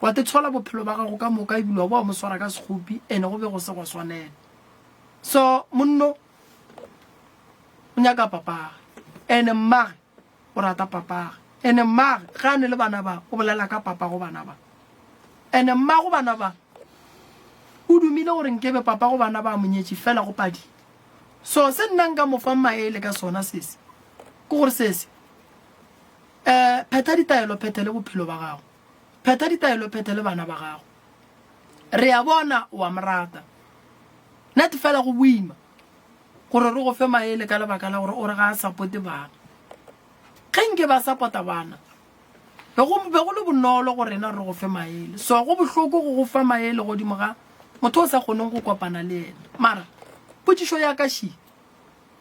wa te tshola bophelo ba gago ka moka ebile wa ba wa mo swara ka sekgopi ene go be go se gwa swanela. So monno o nyaka papage ene mmage o rata papage ene mmage ge a ne le bana ba o bolela ka papa go bana ba ene mmago bana ba o dumile gore nkebe papa go bana ba monyetše fela go padile so se nna nka mo fang maele ka sona sese ke gore sese um phetha ditaelo phethe le bophelo ba gago phetha ditaelo phethe le bana ba gago re a bona wa morata nete fela go boima gore re go fe maele ka lebaka la gore o re ga a sapote bana. Ge nke ba sapota bana, be go be go le bonolo go rena re go fe maele. So go bohloko go go fa maele godimo ga motho o sa kgoneng go kopana le yena. Mara potšišo ya ka še,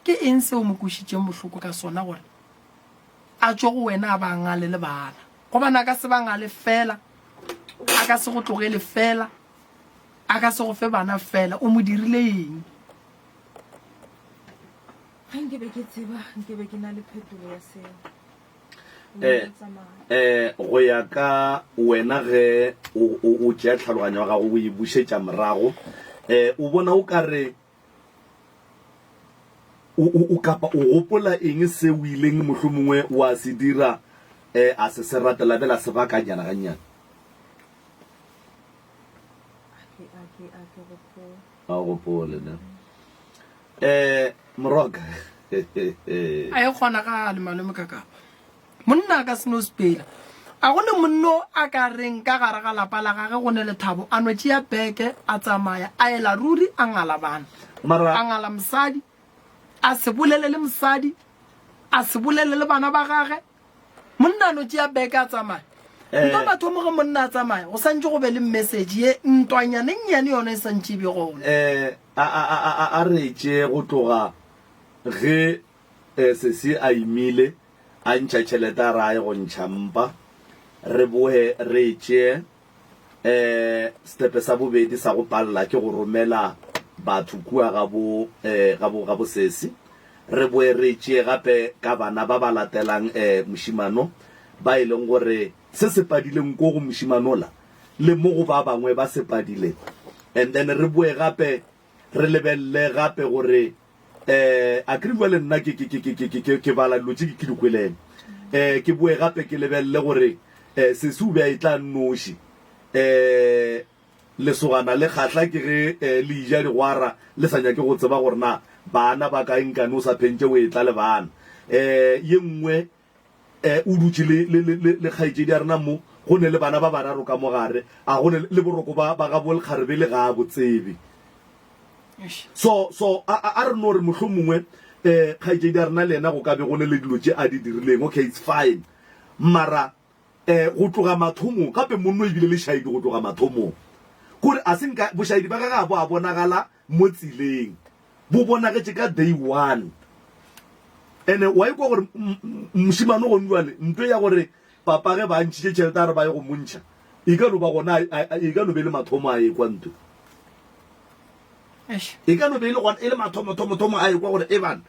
ke eng seo mo kwešitšeng bohloko ka sona gore a tšwe go wena a ba ngale le bana? Gobane a ka se ba ngale fela, a ka se go tlogele fela, a ka se go fe bana fela. O mo dirile eng? Ge nke be ke tseba, nke be ke na le phetolo ya seo. Eh, eh, go ya ka wena ge o, o, o tšea tlhaloganyo ya gago o e bušetša morago, eh, o bona o ka re o, o, o kapa o gopola eng se o ileng mohlomongwe wa se dira eh, a se se rate la be la sebakanyana gannyane? A ke, a ke, a ke gopole. Ga o gopole ne. Eh, Moroka. A e kgonagale malome ka kapa. Monna a ka se no sepela. A go ne monno a ka reng ka gare ga lapa la gage go ne lethabo a no tšea beke a tsamaya a ela ruri a ngala bana. Mara A ngala mosadi, a se bolele le mosadi, a se bolele le bana ba gage. Monna a no tšea beke a tsamaya. Eh. Ntwa mathomo ge monna a tsamaya go santše go be le message ye ntwanyane nnyane yona e santše e be gona. Eh, a a a a a re tšee go tloga ge eh, sesi a imile a ntšha tšhelete a re a ye go ntšha mpa, re boe re e tšee. Um Setepe sa bobedi sa go palela ke go romela batho kua ga bo, um ga bo, ga bo sesi. Re boe re e tšee gape ka bana ba ba latelang um mošimano, ba e leng gore se se padileng ko go mošimanola le mo go ba bangwe ba se padile. And then re boe gape re lebelele gape gore Eh, a kere bjale nna ke, ke, ke, ke, ke, ke, ke, ke bala dilo tše ke, ke di kweleng. Eh, ke boe gape ke lebelele gore eh, sesi o be a etla a nnoši. Eh, lesogana le kgahla ke ge eh, le ija digwara le sa nyake go tseba gore na bana ba kae nkane o sa phentše o etla le bana. Eh, ye nngwe eh, o dutše le, le, le, le, le kgaetšedi ya rena mo, go ne le bana ba bararo ka mo gare, a go ne le boroko ba, ba gabo lekgarebe le ga a bo tsebe. So, so, a, a, a re no re mohlomongwe eh, kgaetšedi ya rena le yena go ka be go ne le dilo tše a di dirileng, okay, it's fine. Mara eh, go tloga mathomong, gape monno e bile lešaedi go tloga mathomong. Kore a se nka, bošaedi ba gagwe ga bo a bonagala mo tseleng. Bo bonagetše ka day one. Ene wa ikwa gore mošemane gone jwale nto ya gore papa ge ba ntšhitše tšhelete a re ba ye go montšha e ka no ba gona e ka no be le mathomo a ekwa nto e ka no be e le gona e le mathomo thomo thomo a ekwa gore e bana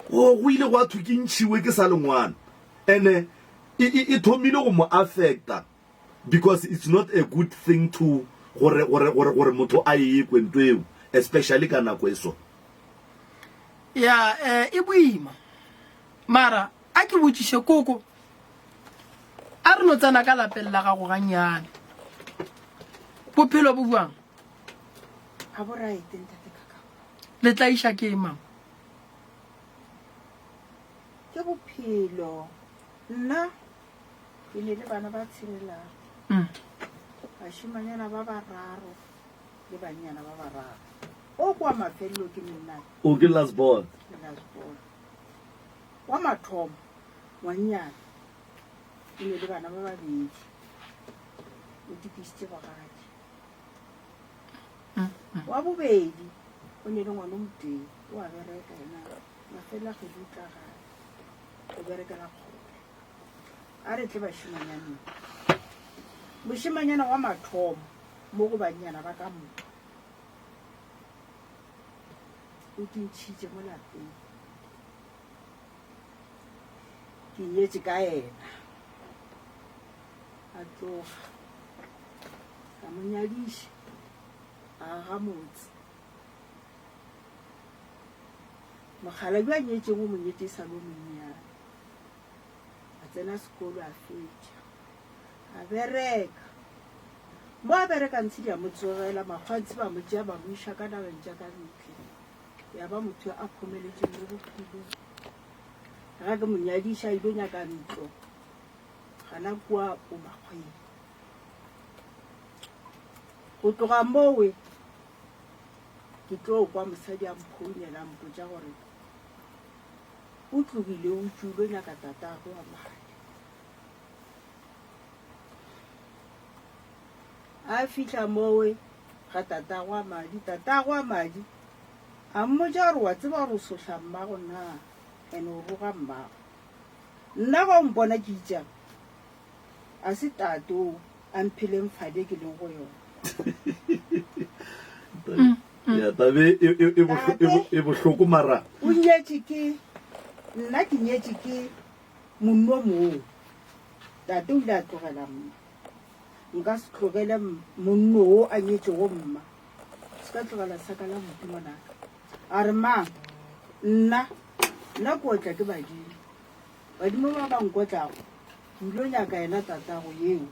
go go ile gwa thwe ke ntšhiwe ke sa le ngwana ene e, e, e thomile go mo affecta Because it's not a good thing to gore gore gore gore motho a e kwe nto eo especially ka nako e so. Ya eh e boima. Mara a ke botšiše koko. A re no tsena ka lapeng la gago gannyane. Bophelo bo bjang? Ga bo right ntate Kakao. Le tlaiša ke eng mama? Ke bophelo. Nna Ke ne le bana ba tshelelago, bašemanyana ba bararo le bannyana ba bararo. O kwa mafelelo ke nna. O ke last born. Ke last born. Wa mathomo, ngwannyana, o ne le bana ba babedi. O tukisitše bogadi. Wa bobedi, o ne le ngwana o motee, o a bereka yena. Mafelelo a kgwedi o tla gae, o berekela kgole. A re tle bašemanyaneng. Mošemanyana wa mathomo mo go bannyana ba ka moka o ke ntšhitše mo lapeng. Ke nyetše ka yena. A tloga. Ka mo nyadiša. A aga motse. Mokgalabje a nyetšego o mo nyetše e sa le o monnyane. A tsena sekolo a fetša. A bereka. Mo a bereka ntshi di a mo tsogela, makgwantshi ba mo tšea ba mo iša ka nageng tša ka ntle. Ya ba motho a phomeletšeng mo bophelong. Ga ke mo nyadiša a ilo nyaka ntlo gana kua ko makgweng. Go tloga mowe ke tlo kwa mosadi a mphounela a mpotša gore O tlogile o tšwile o nyaka tatagwe wa madi. A fihla mowe ga tatagwe wa madi, tatagwe wa madi a mmotša gore wa tseba gore o sohla mmago na and o roga mmago. Nna ga o mpona ke itšang a se tate o a mpheleng fale ke leng go yona. Ya tabe e, e, e, bohlo- e, bo- e bohloko mara O nyetše ke nna ke nyetše ke monno moo. Tate o ile a tlogela mma. Nka se tlogele m- monno wo a nyetšego mma. Se ka tlogela saka la buti ngwanaka. A re mang? Nna nna ke otla ke badimo. Badimo ba ba nkotlago ke ilo nyaka yena tatago yeo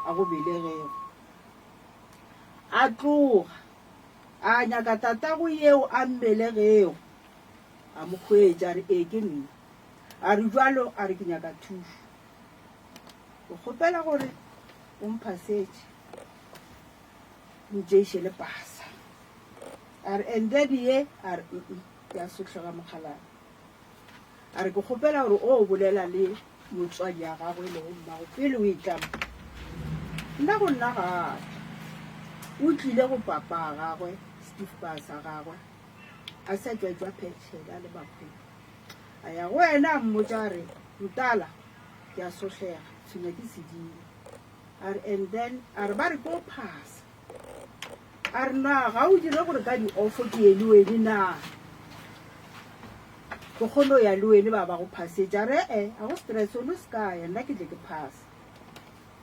a go belegego. A tloga. A nyaka tatago yeo a mmelegego, a mo hwetša, a re, Ee, ke nna. A re, Bjalo, a re, ke nyaka thušo. Ke kgopela gore o mphasetše, o ntšeiše le pasa. A re, And then ye, a re, Mm-mm, ke a sohlega mokgalabje. A re, Ke kgopela gore o bolela le motswadi ya gagwe e lego mmago pele o etla mo. Nna go nna ga a tla. O tlile go papa a gagwe, Steve Pass a gagwe, a sa tšwa tšwa phetšhela le makgweng. A ya go yena a mmotša a re, Mtala, ke a sohlega, tshwenya ke sedimo. A re, and then, a re ba re ke o phasa. A re, Na ga o dire gore ka di-offo ke ye le wene na? Ke kgone go ya le wene ba ba go phasetša. A re, E-e, ga go stress, o no se ka ya, nna ke tle ke phasa.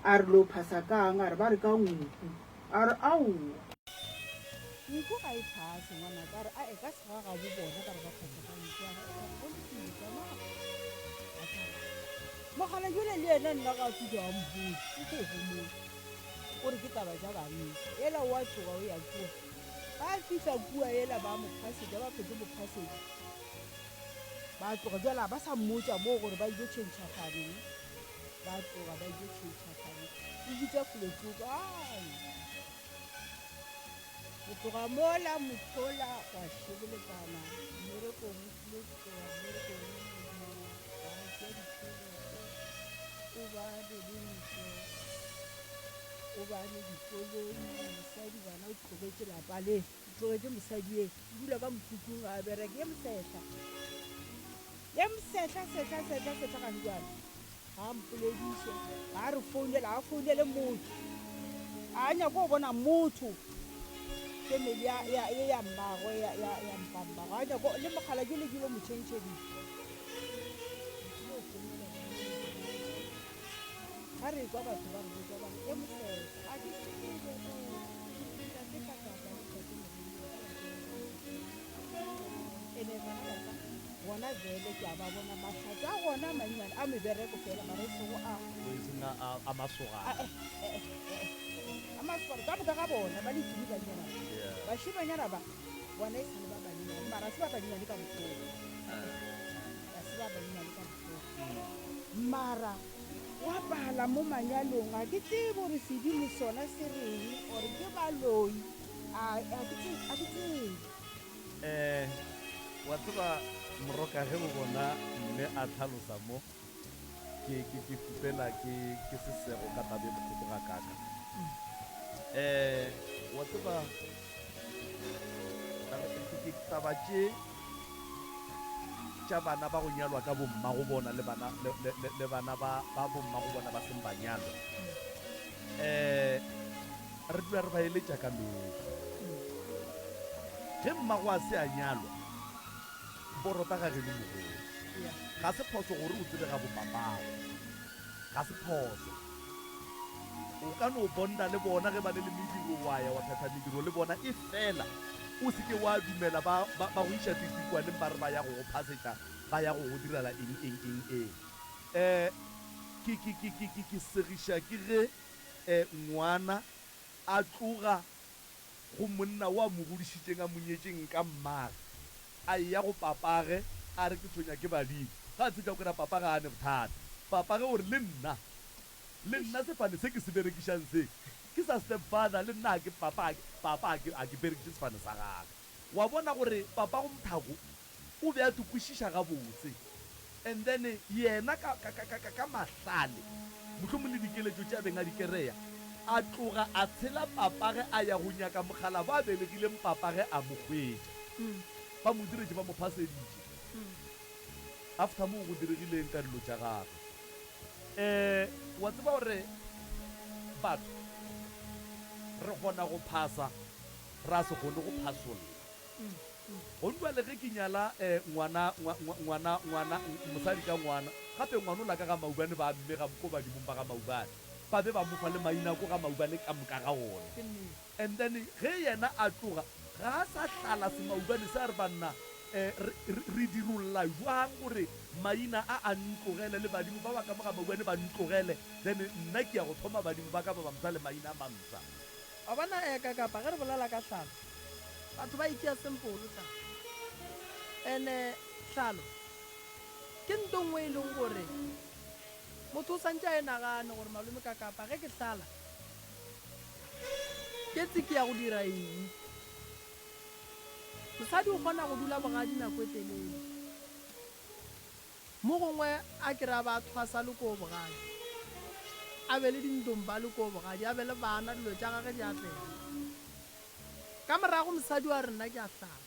A re, Lo phasa ka'ng? A re, Ba re ka nku. A re, Aowa. Nku ga e phase, ngwanaka. A re, A-e, ka segagabo bona ba re ba phasa ka nku. A re, E-e, go lokile, tsamaya. A tsamaya. Mogala jwale le yena nna ga a fihla a mpotse, o tlo homola. O re ke taba tša banna. Yela o a tloga o ya kua. Ba fihla kua yela ba mo phasetša, ba fetše mo phasetša. Ba tloga bjale a ba sa mmotša moo gore ba ile tšhentšha fane ne. Ba tloga ba ile tšhentšha fane. O bitša Fulotsoko, ai. Go tloga mola mothola gwa šebeletana mmerekong o tlile tloga mmerekong o ba tšea ditšhelete o ba le le ntlo o ba le dikoloi mosadi bana o tlogetše lapa le o tlogetše mosadi e o dula ka mokhukhung ga a bereke ye mosehla ye mosehla sehla sehla sehla gane jale Ga a mpolediše, ga a re founele, ga a founele motho. Ga a nyake go bona motho. Family ya, ya, ye ya mmagwe, ya, ya, ya mpammagwe. Ga a nyake, le mogala ke le ke lo mo tšhentšheditše. Ga re kwa batho ba re botša ba re, e mosehla, ga ke tsebe gore tate Kakapa le tate Moremi ba Ene bana ba ka gona bjale ke a ba bona mahlatse a gona a mannyane a mebereko fela mara e sego a E seng a, a, a masogana. A, eh, eh, eh, eh, a masogana ka moka ga bona ba le tumi bannyana ba. Yeah. Bašemanyana ba bona e sa le ba bannyane mara se ba bannyane ka bohloko. Ga se ba bannyane ka bohloko. Mara wa pala mo manyalong ga ke tsebe gore sedimo sona se reng or ke baloi a a ke tsebe a ke tsebe. Um wa tseba Moroka ge o bona mme a tlhalosa mo ke ke ke fupela ke ke sesego ka taba e bohloko ga kaka. Um wa tseba ke taba tše tša bana ba go nyalwa ka bomma go bona le bana le, le, le, le bana ba ba bomma go bona ba seng ba nyalwa. Um Re dula re ba eletša ka mehla. Ge mmago a se a nyalwa, porota ga geno mogolo. Ga se phoso gore o tsebe ga bopapago. Ga se phoso. O ka no bonda le bona ge ba ne le mediro, wa ya wa phetha mediro le bona, efela o se ke wa dumela ba, ba, ba go iša titikwaneng ba re ba ya go go phasetša, ba ya go go direla eng, eng, eng, eng. Um ke, ke, ke, ke, ke, ke segiša ke ge Ngwana a tloga go monna wo a mo godišitšeng a mo nyetšeng ka mmage, a eya go papage a re ke tshwenya ke badimo. Ge a fihla o kry-a papage a ne bothata. Papage o re le nna, le nna sefane se ke se berekišang se ke sa step father le nna ga ke papa papa ga ke berekiše sefane sa gage. Wa bona gore papago Mthako O be a te kwešiša gabotse. And then yena ka, ka, ka, ka, ka mahlale, mohlomong le dikeletšo tše a beng a di kereya, a tloga a tshela papage a ya go nyaka mokgalabo a belegileng papage a mo hwetša. Ba mo diretše, ba mo phaseditše. After moo go diregile eng ka dilo tša gagwe? Eh, wa tseba gore batho re kgona go phasa, ra se kgone go phasolla. Gong bjale ge ke nyala ngwana, ngwa, ngwa, ngwana, ngwana, mosadi ka ngwana, gape ngwanola ka ga Maubane ba mme ga ko badimong ba ga Maubane, ba be ba mo fa le maina ko ga Maubane ka moka ga ona. And then ge yena a tloga, ga a sa hlala semaubane se a re banna, re, re, re dirolla jwang gore maina a a ntlogele le badimo ba ba ka mo ga Maubane ba ntlogele, then nna ke ya go thoma badimo ba ka ba bampsha le maina a mampsha. Wa bona, eka kapa ge re bolela ka hlalo. Batho ba e tšea simple taba. Ene hlalo ke nto nngwe e leng gore motho o santše a e nagane gore malome ka kapa ge ke hlala ke tse ke ya go dira eng. Mosadi o kgona go dula bogadi nako e telele. Mo gongwe a ke re a ba a thwasa le koo bogadi, a be le dintomba le koo bogadi, a be le bana, dilo tša gage di atlega. Ka morago mosadi wa re nna ke a hlala,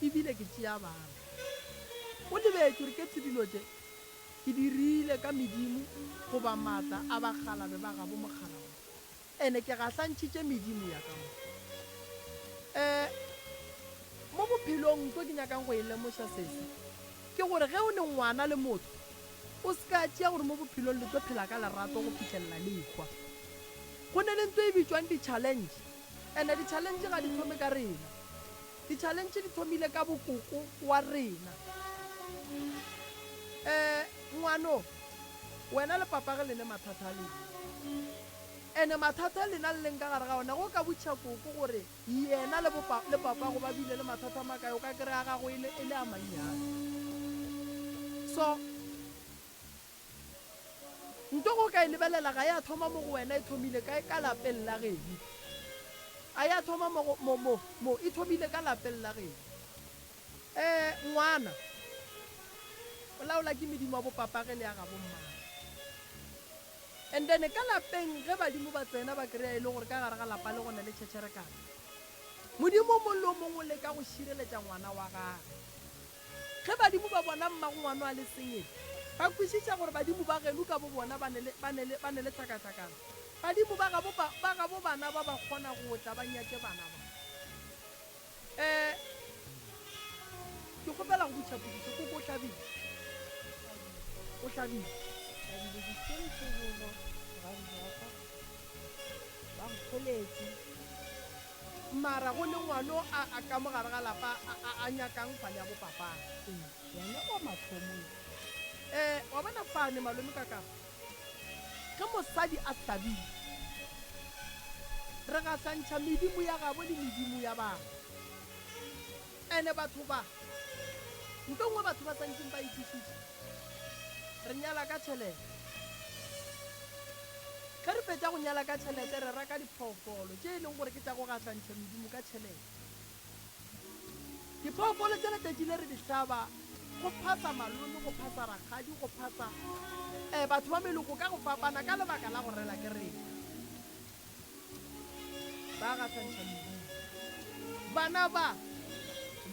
e bile ke tšea bana. O lebetše gore ke tse dilo tše ke di rile ka medimo goba maatla a bakgalabe ba gabo mokgalabje. Ene ke gahlantšhitše medimo ya ka mo. E, mo bophelong nto ke nyakang go e lemoša sese, ke gore ge o ne ngwana le motho, o se ka tšea gore mo bophelong le tlo phela ka lerato go fihlelela le ehwa. Go ne le nto e bitšwang di-challenge, ene di-challenge ga di thome ka rena. Di-challenge di thomile ka bokoko wa rena. E, ngwano, wena le papage le ne mathata a lena. Ene mathata a lena le leng ka gare ga ona, ge o ka botšiša koko gore yena le bopa, le papago ba bile le mathata a makae, o ka kry-a gago e le, e le a mannyane. So, nto ge o ka e lebelela ga ya thoma mo go wena, e thomile kae? Ka lapeng la geno. A ya thoma mo go, mo, mo, mo, e thomile ka lapeng la geno. Ee, ngwana o laola ke medimo ya bopapage le ya gabo mmagwe. And then ka lapeng ge badimo ba tsena ba kry-a e le gore ka gare ga lapa le go na le tšhetšherekano. Modimo o mong le o mongwe o leka go šireletša ngwana wa gage. Ge badimo ba bona mmago ngwano a le sengele, ba kwešiša gore badimo ba geno ka bo bona ba ne le, ba ne le, ba ne le tlhakatlhakano. Badimo ba gabo ba, ba gabo bana ba ba kgona go tla ba nyake bana ba. Eh, ke kgopela go botša potšišo, koko o hlabile? O hlabile? Hlabile ditšentšhobolo, bogadi bja ka, ba nkgoletše. Mara go ne ngwano a, a ka mo gare ga lapa a, a, a nyakang fane ya bopapa. Ee, yena wa mathomo yo. Eh, wa bona fane malome ka kapa. Ge mosadi a hlabile, re gahlantšha medimo ya gabo le medimo ya bana. Ene batho ba, nto nngwe batho ba santšeng ba e kwešiša, re nyala ka tšhelete. Ge re fetša go nyala ka tšhelete, re reka diphoofolo tše e leng gore ke tša go gahlantšha medimo ka tšhelete. Diphoofolo tše letšatši le re di hlaba go phasa malome, go phasa rakgadi, go phasa um batho ba meloko ka go fapana ka lebaka la go rela ke rena. Ba gahlantšha medimo. Bana ba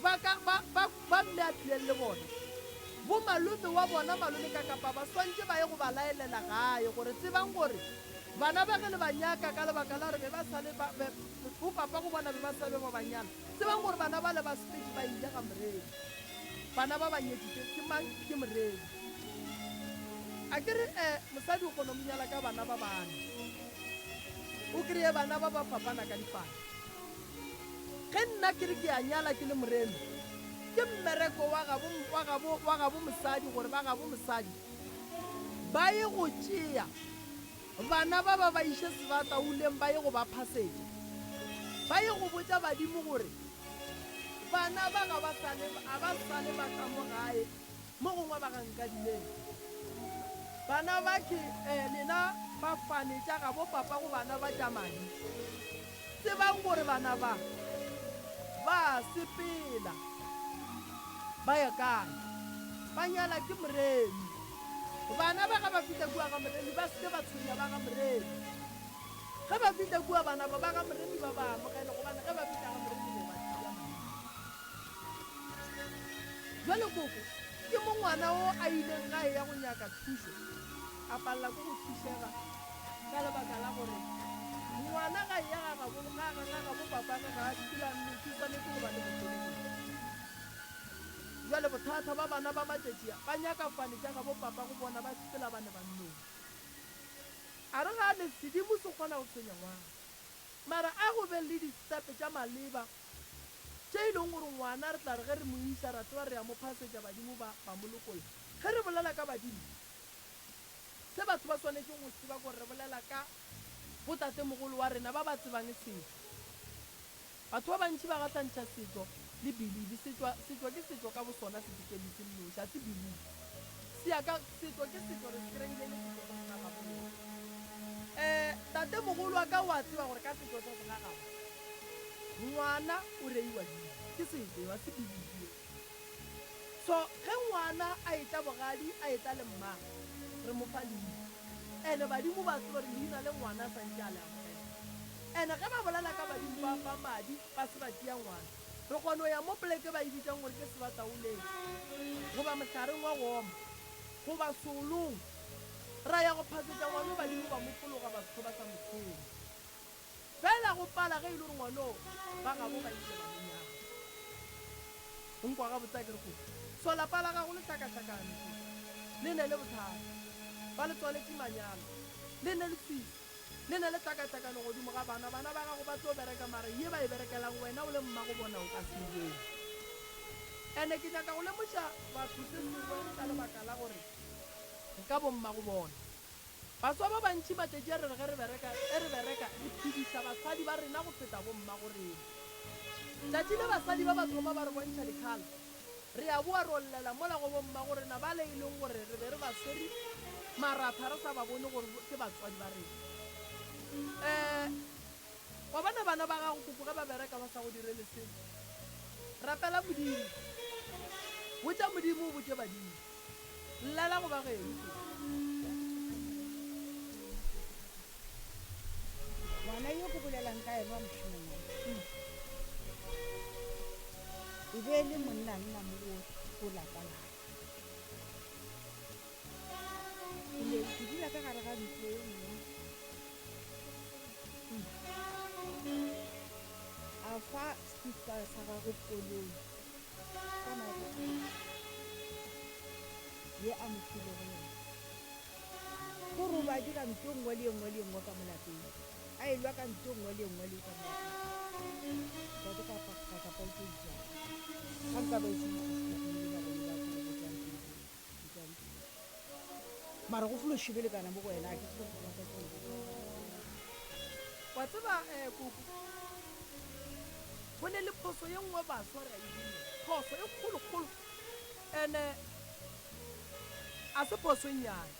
ba ka ba ba ba mme a tlileng le bona, bo malome wa bona malome ka kapa ba swantše ba ye go ba laelela gae gore tsebang gore bana ba ge le ba nyaka ka lebaka la gore be ba sa le ba, be, Bo papa go bona be ba sa be ba ba nyala. Tsebang gore bana bale ba sepetše ba ile ga Moremi. Bana ba ba nyetšitše ke mang? Ke Moremi. A ke re eh mosadi o kgona go nyala ka bana ba bane. O kreye bana ba ba fapana ka dipalo. Ge nna ke re ke a nyala ke le Moremi, ke mmereko wa gabo wa gabo wa gabo mosadi gore ba gabo mosadi ba ye go tšea Bana ba ba ba iše sebatauleng ba ye go ba phasetša. Ba ye go botša badimo gore bana ba ga ba sa le, a ba sa le ba ka mo gae, mo gongwe ba ga Nkadimeng. Bana ba ke eh, lena ba fane tša gabo papa go bana ba tša madi. Tsebang gore bana ba ba sepela ba ya kae, ba nyala ke Moremi. Bana ba ga ba fihla kua ga Moremi ba se ke ba tshwenya ba ga Moremi. Ge ba fihla kua bana ba ba ga Moremi ba ba amogele gobane ge ba fihla ga Moremi bo ba tšea madi. Jwale koko ke mo ngwana o a ileng gae ya go nyaka thušo a palela ke go thušega ka lebaka la gore ngwana ga eya ga gabo ga ga ga gabo papage ga a dula nnoši o swanetše go ba le mofeleketši. Bjale bothata ba bana ba matšatši a ba nyaka fane tša gabo papa go bona ba sepela ba ne ba nnoši. A re gane sedimo se kgona go tshwenya ngwana mara a go be le di-step tša maleba tše e leng gore ngwana re tla re ge re mo iša ra tseba re ya mo phasetša badimo ba ba mo lokolla. Ge re bolela ka badimo Se batho ba swanetšeng go se tseba ke gore re bolela ka botatemogolo wa rena ba ba tsebang setšo. Batho ba bantši ba gahlantšha setšo le believe. Setšo, setšo ke setšo ka bosona, se dikemi se nnoši, ga se believe. Se ya ka, setšo ke setšo, re se kreile e le setšo sa segagabo rena. Um tatemogolo wa ka o a tseba gore ka setšo sa segagabo, ngwana o reiwa leina. Ke setšo eo, ga se believe eo. So, ge ngwana a etla bogadi, a etla le mmagwe, re mo fa leina. Ene badimo ba tseba gore leina le ngwana a santše a le amogela. Ene ge ba bolela ka badimo ba, ba madi, ba se ba tšea ngwana. Re kgona go ya mo poleke ba e bitšang gore ke sebataoleng, goba mohlareng wa go oma, goba seolong, ra ya go phasetša ngwano badimo ba mo fologa batho ba sa mo tshwenye. Fela go pala ge e le gore ngwanoo ba gabo ba ile ba mo nyala. O nkwa gabotse a ke re koko? So lapa la gago le hlakahlakane koko. Le ne le bothata. Ba le tswaletše manyalo. Le ne le swiswi. Le ne le hlakahlakane godimo ga bana. Bana ba gago ba tlo bereka mara ye ba e berekelang wena o le mmago bona o ka se e bone. Ene ke nyaka go lemoša batho se sengwe ka lebaka la gore re ka bommago bona. Baswa ba bantši matšatši a re re ge re bereka, ge re bereka re phediša basadi ba rena go feta bommago rena. Tšatši le basadi ba ba thoma ba re bontšha dikgala, re a boa ro llela mola go bommago rena bale e leng gore re be re ba swere maratha re sa ba bone gore ke batswadi ba rena. Um wa bona bana ba gago koko ge ba bereka ba sa go direle selo, rapela Modimo, botša Modimo o botše badimo. Llela go ba geno koko. Ngwana yo ke bolelang ka yena wa mošemanyana e be e le monnanna mo go lapa la ka. Ke ne ke dula ka gare ga ntlo e nngwe. A fa sticker sa gagwe koloi. Ka nako ye a mo filego yona. Gore o ba dira nto nngwe le ye nngwe le ye nngwe ka mo lapeng. A elwa ka nto nngwe le ye nngwe le ka mo lapeng. Ntate ka pa ka ka pautse jwang. Ga nka ba ise ke ba bone ba tsere go tswang pele. Go Mara go folo šibelekana mo go wena a ke tsebe gore ba tlo Wa tseba eh koko. Go ne le phoso ye nngwe baswa re a e dira. Phoso e kgolokgolo. Ene a se phoso e nnyane.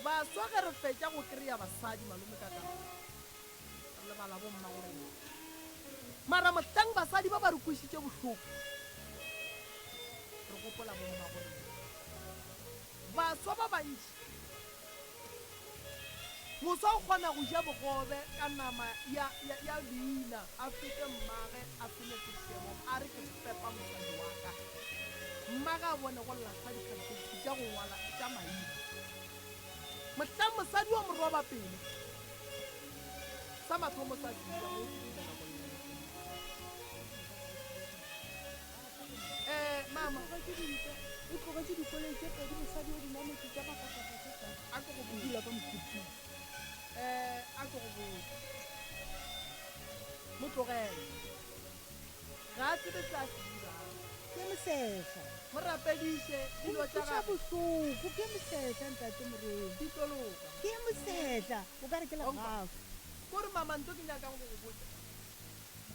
Baswa ge re fetša go kry-a basadi malome ka ka re lebala bomma go rena. Mara mohlang basadi ba ba re kwešitše bohloko re gopola bomma go rena. Baswa ba bantši Moswa o kgona go ja bogobe ka nama ya, ya, ya leina, a fete mmage a se ne sešebo, a re ke fepa mosadi wa ka. Mmage a bone go lahla dikhasetši tša go ngwala tša maina. Mohlang mosadi wa mo roba pelo, sa mathomo sa se ja mo o kitimela go lla. Eh, mama. O tlogetše dikoloi tše pedi, mosadi o di nametše tša mafafafa tše tla. A ke go O dula ka mokhukhung. Eh, a ke go botse. Mo tlogele. Ga a tsebe se a se dirang. Ke mosehla. Mo rapediše O dilo tša mpotša gagwe bohloko. Ke mosehla, Ntate Moremi. di tlo loka. Ke mosehla. O ka re ke Wa nkwa? legafu. Ko re mama nto ke nyakang go go botša.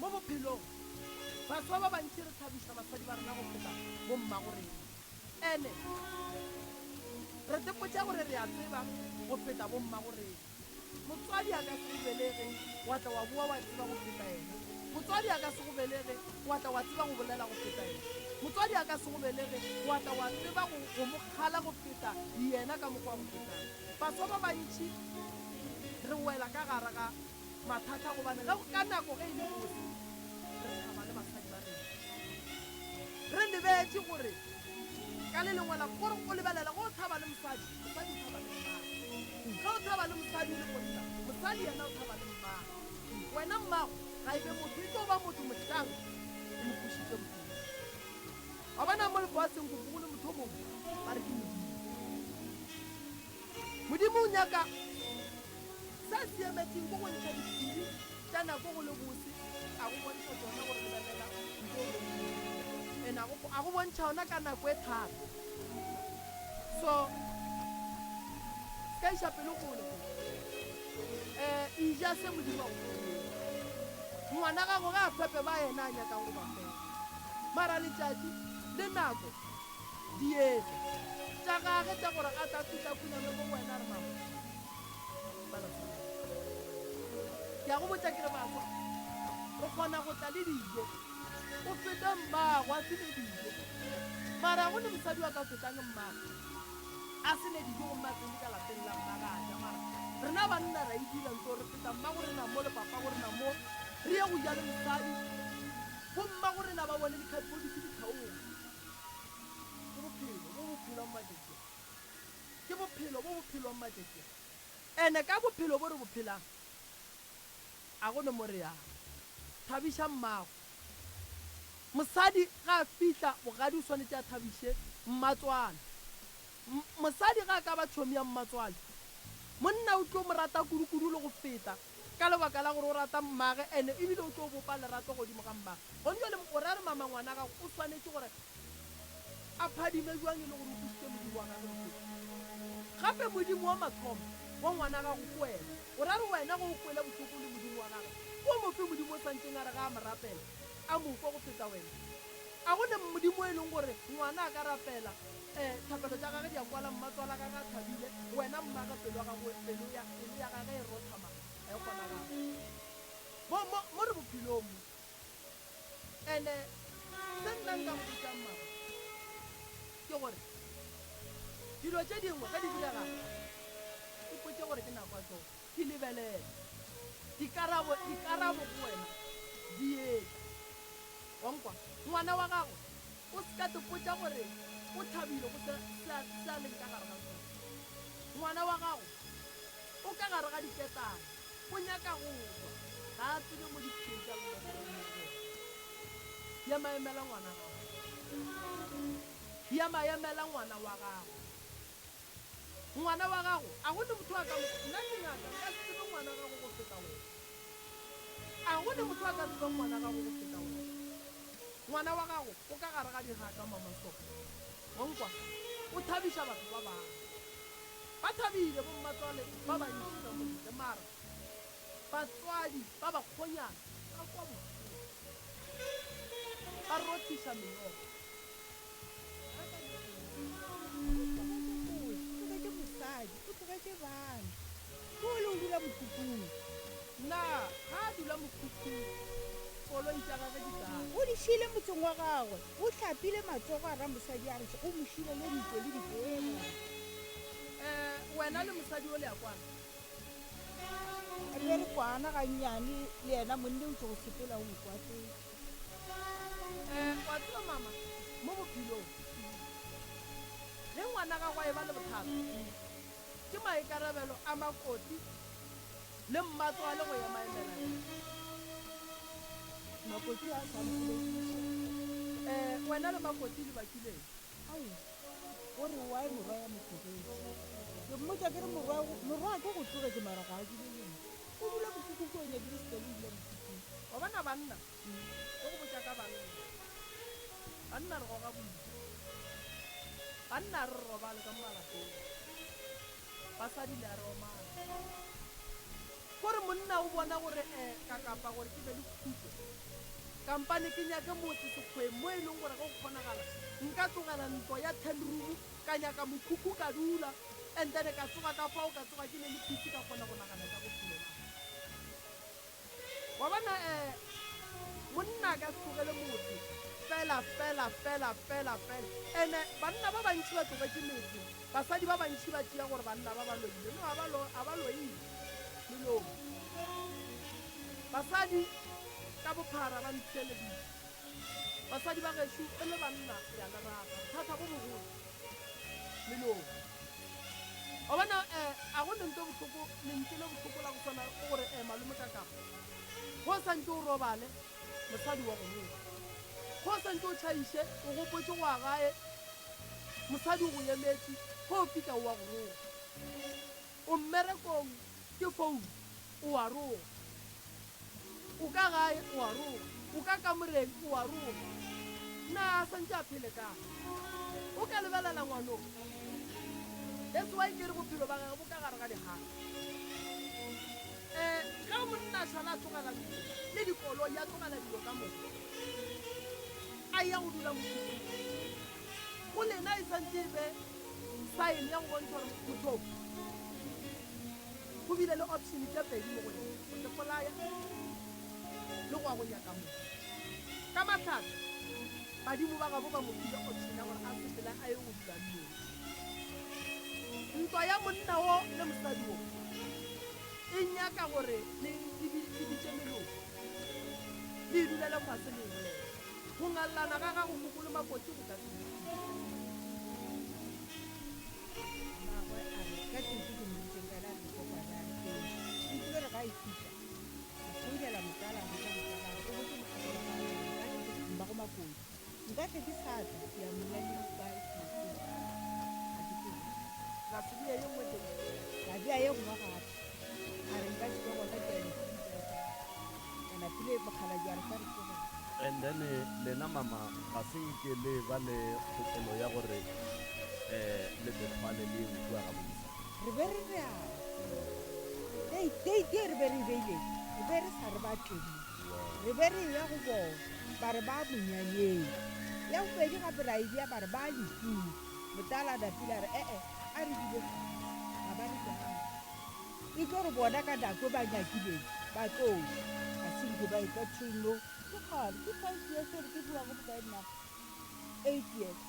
Mo bophelong, baswa ba bantši re thabiša basadi ba rena go feta bommago rena. Ene re tepotša gore re a tseba go feta bommago rena. Motswadi a ka se go belege wa tla wa boa wa tseba go feta yena. Motswadi a ka se go belege wa tla wa tseba go bolela go feta yena. Motswadi a ka se go belege wa tla wa tseba go, go mo kgala go feta yena ka mokgwa wa go fetang. Baswa ba bantši re wela ka gare ga mathata gobane ge ka nako ge e le bose re thaba le basadi ba rena. Re lebetše gore ka le lengwe la gore o lebelela ge o thaba le mosadi, mosadi o thaba le mmagwe. Ge o thaba le mosadi o le monna, mosadi yena o thaba le mmagwe. Wena mmago ga e be motho, e tlo ba motho mohlang o mo kwešitše bohloko. Wa bona mo lefaseng go go le motho o mongwe ba re ke Modimo. Modimo o nyaka Se a se emetšeng ke go ntšha diphiri tša nako go le bose, a go bontšha tšona gore lebelela nto o le And a go, a go bontšha yona ka nako e thata. So, se ka iša pelo kgole. Eh, eja se Modimo a go filego. Ngwana gago ge a fepe ba yena a nyakang go ba fepa. Mara letšatši le nako di etla tša gage tša gore a tla fihla khuname mo go wena a re, Mama, bala seo. Ke a go botša ke re baswa o kgona go tla le dijo o fete mmago a se ne dijo. Mara go ne mosadi wa ka fetang mmago a se ne dijo gomme a tsene ka lapeng la mmage a ja. Mara rena banna ra e dira nto re feta mmago rena mo le papago rena mo re ye go ja le mosadi bo mmago rena ba bone dikhatibokisi di kgaoga. Ke bophelo bo bo phelwang matšatši a. Ke bophelo bo bo phelwang matšatši a. Ene ka bophelo bo re bo phelang, a go ne mo re yago. Thabiša mmago. Mosadi ge a fihla bogadi o swanetše a thabiše mmatswale. Mosadi ge a ka ba tšhomi ya mmatswale, monna o tlo mo rata kudu-kudu le go feta ka lebaka la gore o rata mmage ene ebile o tlo bopa lerato godimo ga mmage. Gone bjale o ra re mama ngwana gago o swanetše gore a phadime bjang e le gore o kwišitše Modimo wa gagwe bohloko? Gape Modimo wa mathomo wa ngwana gago ke wena. O ra re wena ge o kwele bohloko le Modimo wa gagwe, ke o mofe Modimo o sa ntšeng a re ge a mo rapela a mo kwe go feta wena? A go ne Modimo e leng gore ngwana a ka rapela um thapelo tša gagwe di a kwala, mmatswala gagwe a thabile, wena mmage pelo ya gago pelo ya pelo ya gagwe e rotha madi? Ga e kgonagale. Mo mo mo re bophelong mo. Ene se nna nka go botšang mama ke gore dilo tše dingwe ge di direga ipotše gore ke nako ya tšona, di lebelele. Dikarabo dikarabo go wena di etla. Wa nkwa? Ngwana wa gago o se ka tepotša gore o thabile go se se a se a leng ka gare ga sona. Ngwana wa gago o ka gare ga diketane, o nyaka go tšwa, ga a tsebe mo dipsheng tša lona di lego gona. Yema emela ngwana gago. Yema emela ngwana wa gago. Ngwana wa gago, a go ne motho a ka mo, nna ke ngaka, nka se tsebe ngwana gago go feta wena. A go ne motho a ka tsebang ngwana gago go feta wena. Ngwana wa gago o ka gare ga digaka, Mama Soko. Wa nkwa? O thabiša batho ba bangwe. Ba thabile bommatswale ba bantši ka mo ntle, mara batswadi ba bakgonyana ba kwa bohloko. Ba rothiša meokgo. O tlogetše motse, o tlogetše mosadi, o tlogetše bana. Ke ole o dula mokhukhung. Na ga a dula mokhukhung, koloi tša gagwe di kae? O di šile motseng wa gagwe. O hlapile matsogo a ra mosadi a re o mo šilele ntlo le dipego. Eh, wena le mosadi o le a kwana? Re be re kwana gannyane le yena monne o tšo go sepela o nkwatetše. Eh, wa tseba mama, mo bophelong ge ngwana gago a eba le bothata, ke maikarabelo a makoti le mmatswale go emaemela yena. Makoti a sa mpolediša. Eh, wena le makoti le bakileng? Aowa, o re why morwa ya mo tlogetše. Ke mmotša ke re morwa, morwa ke go tlogetše mara ga a dule le nna. O dula mokhukhung ke o nyakile setele o dula mokhukhung. Wa bona banna, ke go botša ka banna. Banna re goga boima. Banna re robale ka mo malapeng. Basadi le a re omana. Kore monna o bona gore eh ka kapa gore ke be le khutšo. Kampane ke nyake motse sekgweng mo e leng gore ge go kgonagala nka tlogela ntlo ya ten room ka nyaka mokhukhu ka dula and then ka tsoga ka fao ka tsoga ke ne le peace ka kgona go nagana tša bophelo ba ka. Wa bona eh monna a ka se tlogele motse fela fela fela fela fela. Ene banna ba bantši ba tlogetše metse, basadi ba bantši ba tšea gore banna ba ba loile. No, a ba lo, a ba loile melomo. Basadi ka bophara ba ntheeleditše. Basadi ba gešo re le banna re a le rata. Bothata bo bogolo melomo. Wa bona eh a go ne nto bohloko, lentšu le bohloko la go swana ke gore eh malome ka kapa. Go sa ntše o robale, mosadi wa go roga. Go sa ntše o tšhaiše, o gopotše go ya gae, mosadi o go emetše, ge o fihla o wa go roga. O mmerekong, ke phone, o a roga. O ka gae, o a roga. O ka kamoreng, o a roga. Na a sa ntše a phele kae? O ka lebelela ngwanong. That's why ke re bophelo ba gage bo ka gare ga digaka. Um ge monna a šala a tlogela ntlo le dikoloi, a tlogela dilo ka moka, a eya go dula mokhukhung, go lena e santše e be sign ya go bontšha gore motho o go bile le option tše pedi mo go yena, go tepolaya le go ya go nyaka motho. Ka mahlatse, badimo ba gabo ba mo file option ya gore a sepele a ye go dula nnoši. Ntwa ya monna wo le mosadi wo e nyaka gore le le bitše meloko, le e dulele fase le e bolele. Go ngallana ga gago koko le makoti go ka se mo thuše. Mmagwe a re, Ka tšatši ke mmoditšeng ka yena a re ke kopane, a re, Ee. E tlile re ga e fihla, a founela motala a botša motala a re, O botše mokgekolo wa gago gore nka tle ke mmago makoti. Nka tle ke sa tla ke ya monyanyeng kae ke tsebe. Ga ke tsebe. La se bea ye nngwe date. La bea ye nngwe gape. A re nka se be gona ke ya lefung kae kae. Ka napile mokgalabje a re tla re tlogela. And then lena mama ga se nke le ba le kgopolo ya gore um le tle thwale le ye kua ga moisa? Re be re realo. Date date ye re be re e beile re be re sa re batle mo. Re be re eya go bona ba re ba monyanyeng. Ya bobedi gape ra e bea ba re ba lefung. Motala a napile a re e-e a re dule fase ga ba re jalo. E tlo re bona ka nako e ba nyakileng ba tlo tla. Ga se nke ba etla till no. Ke kgale ke five years gore ke bua go bokae nna eight years.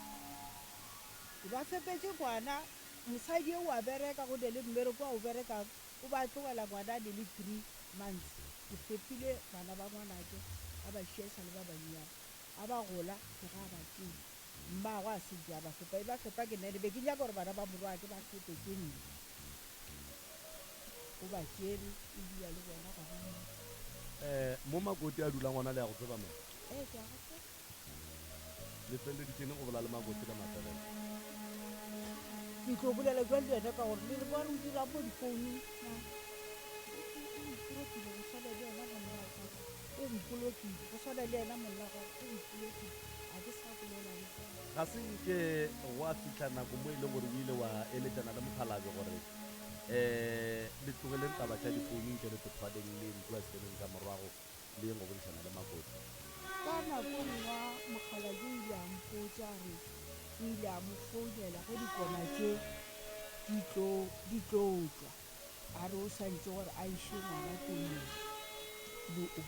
Ke ba fepetše ngwana mosadi eo a bereka go ne le mmereko a o berekang o ba tlogela ngwana a ne le three months. Ke fepile bana ba ngwanake a ba šia e sa le ba bannyane a ba gola ke ga a ba tšea. Mmagwe a se nke a ba fepa e ba fepa ke nna ene be ke nyaka gore bana ba morwake ba fepe ke nna. O ba tšere o dula le bona gona moo. Eh mo Makoti a dulang gona le a go tseba mama? Ee ke a go tseba. Le feleleditše neng go bola le Makoti la mafelelo? Ke tlo bolela jwang le yena ka gore le re ba re o dirang mo difounung na? O mpolokile go swana le yena monna wa gagwe. O mpolokile go swana le yena monna wa gagwe. O mpolokile. Ga ke sa bolela le bona. Ga se nke gwa fihla nako mo e leng gore o ile wa eletšana le mokgalabje gore um le tlogeleng taba tša difounu nke le tlothwaleng le yeng kua selemeng sa morwago le yeng go boledišana le makoti. Ka nako nngwe mokgalabje o ile a mpotša a re o ile a mo founela ge dikoma tše di tlo di tlo tšwa, a re o swanetše gore a iše ngwana komeng le o.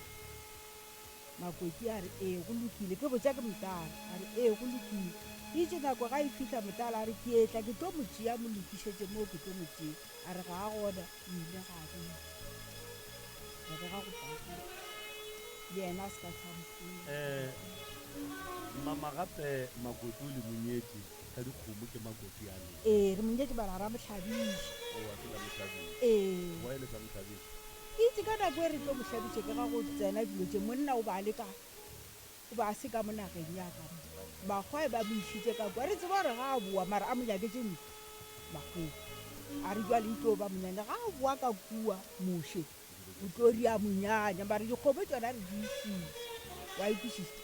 Makoti a re, Ee, go lokile. Ke botša ke Motala. A re, Ee, go lokile. Itše nako ga e fihla Motala a re, Ke etla, ke tlo mo tšea, mo lokišetše moo ke tlo mo tšea. A re, Ga a gona, o ile ga a bitša. Ra be ga go pakile. Le yena a se ka hlwa a mpona. Eh, mama gape Makoti o le monyetše ka dikgomo ke Makoti a lena? Ee, re monyetše mara ga ra mo hlabiša. Oh, a se la mo hlabiša. Ee. Why le sa mo hlabiša? Itše ka nako e re tlo mo hlabiša ke ga go tsena dilo tše, monna o ba a le ka, o ba a se ka mo nageng ya ka mo. Makgwae ba mo išitše ka kua, re tseba gore ga a boa, mara a mo nyaketše ntlo Makgweng. A re jwale e tlo ba monyanya, ga a boa ka kua moše o tlo ria monyanya, mara dikgomo tšona re di išitše, wa e kwešiša?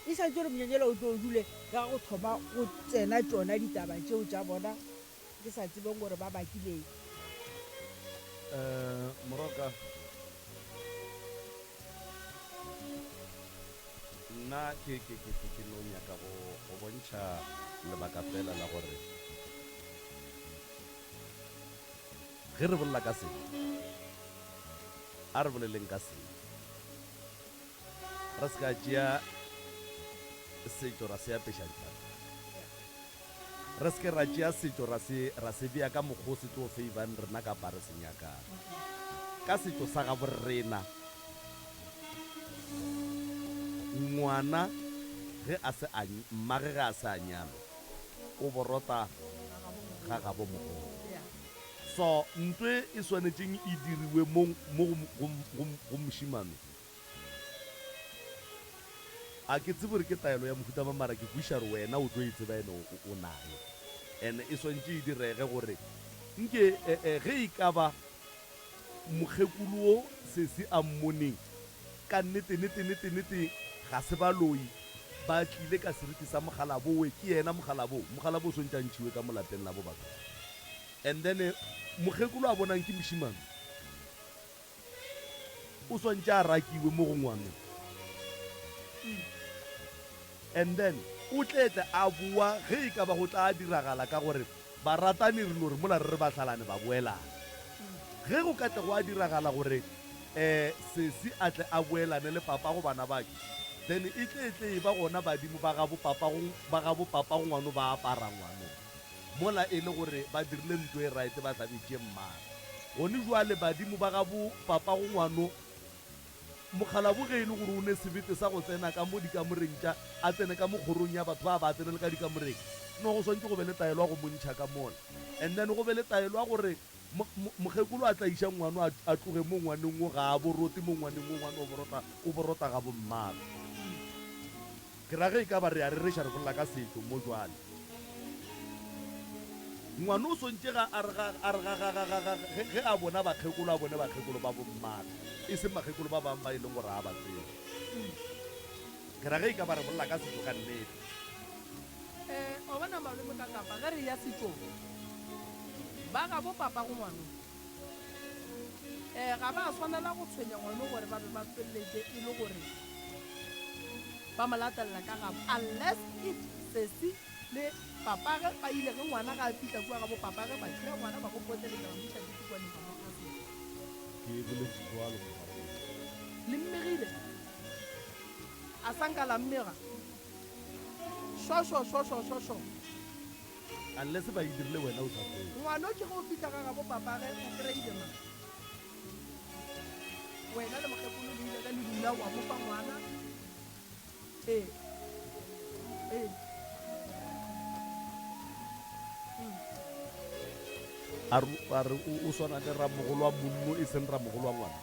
E sa tšo re monyanyela o tlo o dule, ke ga go thoma go tsena tšona ditaba tšeo tša bona. Ke sa tsebeng gore ba bakileng. Eh, Moroka, nna ke, ke, ke, ke, ke no nyaka go, go bontšha lebaka fela la gore ge re bolela ka se, a re boleleng ka se. Re se ka tšea setšo ra se apeša difahlego. Re se ke ra tšea setšo ra se, ra se bea ka mokgwa o se tlo feibang rena kapa re se nyakang. Ka setšo sa gabo rena, ngwana ge a se a, mmage ge a se a nyalwa, o borota ga gabo mogolo. So, nto e e swanetšeng e diriwe mo, mo go, go, go, go mošemane, A ke tsebe gore ke taelo ya mohuta mang mara ke kweša gore wena o tlo e tseba ene o nayo. Ene e swantše e direge gore nke ge e ka ba mokgekolo wo sesi a mmoneng ka nnete nete nete nete ga se baloi ba tlile ka seriti sa mokgalabo we ke yena mokgalabo, mokgalabo o swantše a ntšhiwe ka mo lapeng la bo batho. And then mokgekolo a bonang ke mošemane. o swantše a rakiwe mo go ngwano. And then o tle tle a boa ge e ka ba go tla diragala ka gore baratani re no re mola re re ba hlalane ba boelana. Ge go ka tle gwa diragala gore um sesi a tle a boelane le papago bana bake, then e tle tle e ba gona badimo ba gabo papago ba gabo papago ngwano ba apara ngwano. Mola e le gore ba dirile nto e right ba hlabetše mmagwe. Gone jwale badimo ba gabo papago ngwano Mokgalabo ge e le gore o ne sebete sa go tsena ka mo dikamoreng tša, a tsene ka mo kgorong ya batho ba, ba tsene le ka dikamoreng. No, go swantše go be le taelo ya go mo ntšha ka mola. And then go be le taelo ya gore mo, mo, mokgekolo a tla iša ngwano a, a tloge mo ngwaneng wo, ga a borote mo ngwaneng wo, ngwana o borota, o borota ga bommagwe. Ke ra ge e ka ba re a rereša re bolela ka setšo mo jwale. Ngwana o swantše ga a re ga a re ga ga ga ga ga ge ge a bona bakgekolo a bone bakgekolo ba bommagwe e seng bakgekolo ba bang ba e leng gore a ba tsebe. Ke ra ge e ka ba re bolela ka setšo ka nnete. Eh, wa bona malome ka kapa ge re eya setšong ba gabo papago ngwano eh ga ba swanela go tshwenya ngwano gore ba be ba feleletše e le gore ba mo latelela ka gabo unless if sesi le papage ba ile ge ngwana ga a fihla kua gabo papage ba tšea ngwana ba mo potleletša ba mo iša ditikwaneng ba mo phasela. Ke boletše jwalo mogageno. Le mmegile? A sa nka la mmega? Sho sho sho sho sho sho. Unless ba e dirile wena o sa tsebe. Ngwano ke ge o fihla ga gabo papage o kry-ile mang? Wena le mokgekolo le ile ge le dula wa mo fa ngwana. Ee. Ee. Mm. A re, a re o, o swana le ramogolo wa monno e seng ramogolo wa ngwana.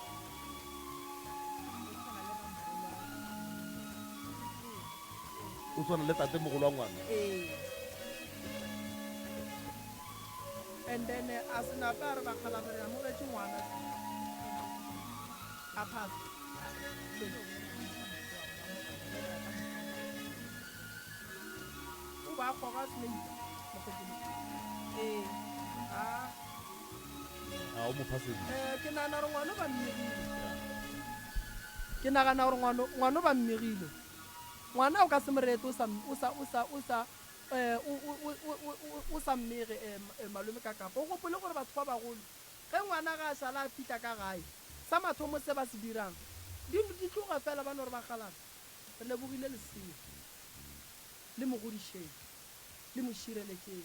O swana le tatemogolo wa ngwana. Ee. And then a se nape a re bakgalabje re amogetše ngwana a phasa. O ba kgoga snake mokgekolo. Ee. A. A o mo fa sedi. Eh, ke nagana gore ngwano ba mmegile. Ke nagana gore ngwano ngwano ba mmegile. Ngwana o ka se morete o sa o sa o sa o sa eh o o o o o o sa mmege eh malome ka kapa. O gopole gore batho ba bagolo ge ngwana ga a šala a fihla ka gae sa mathomo se ba se dirang di di tloga fela ba no re bakgalabje re lebogile lesea le mo godišeng le mo šireletšeng.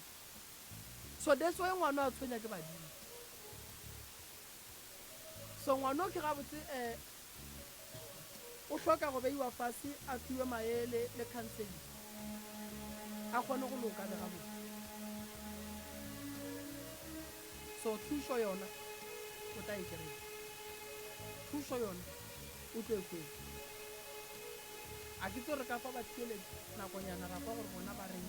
So that's why ngwano a tshwenya ke badimo. So ngwano ke gabotse eh O hloka go beiwa fase a fiwe maele le counseling a kgone go loka be gabotse. So thušo yona o tla e kry-a. Thušo yona o tlo e hwetša. A ke tsebe re ka fa batheeletši nakonyana ra kwa gore bona ba reng.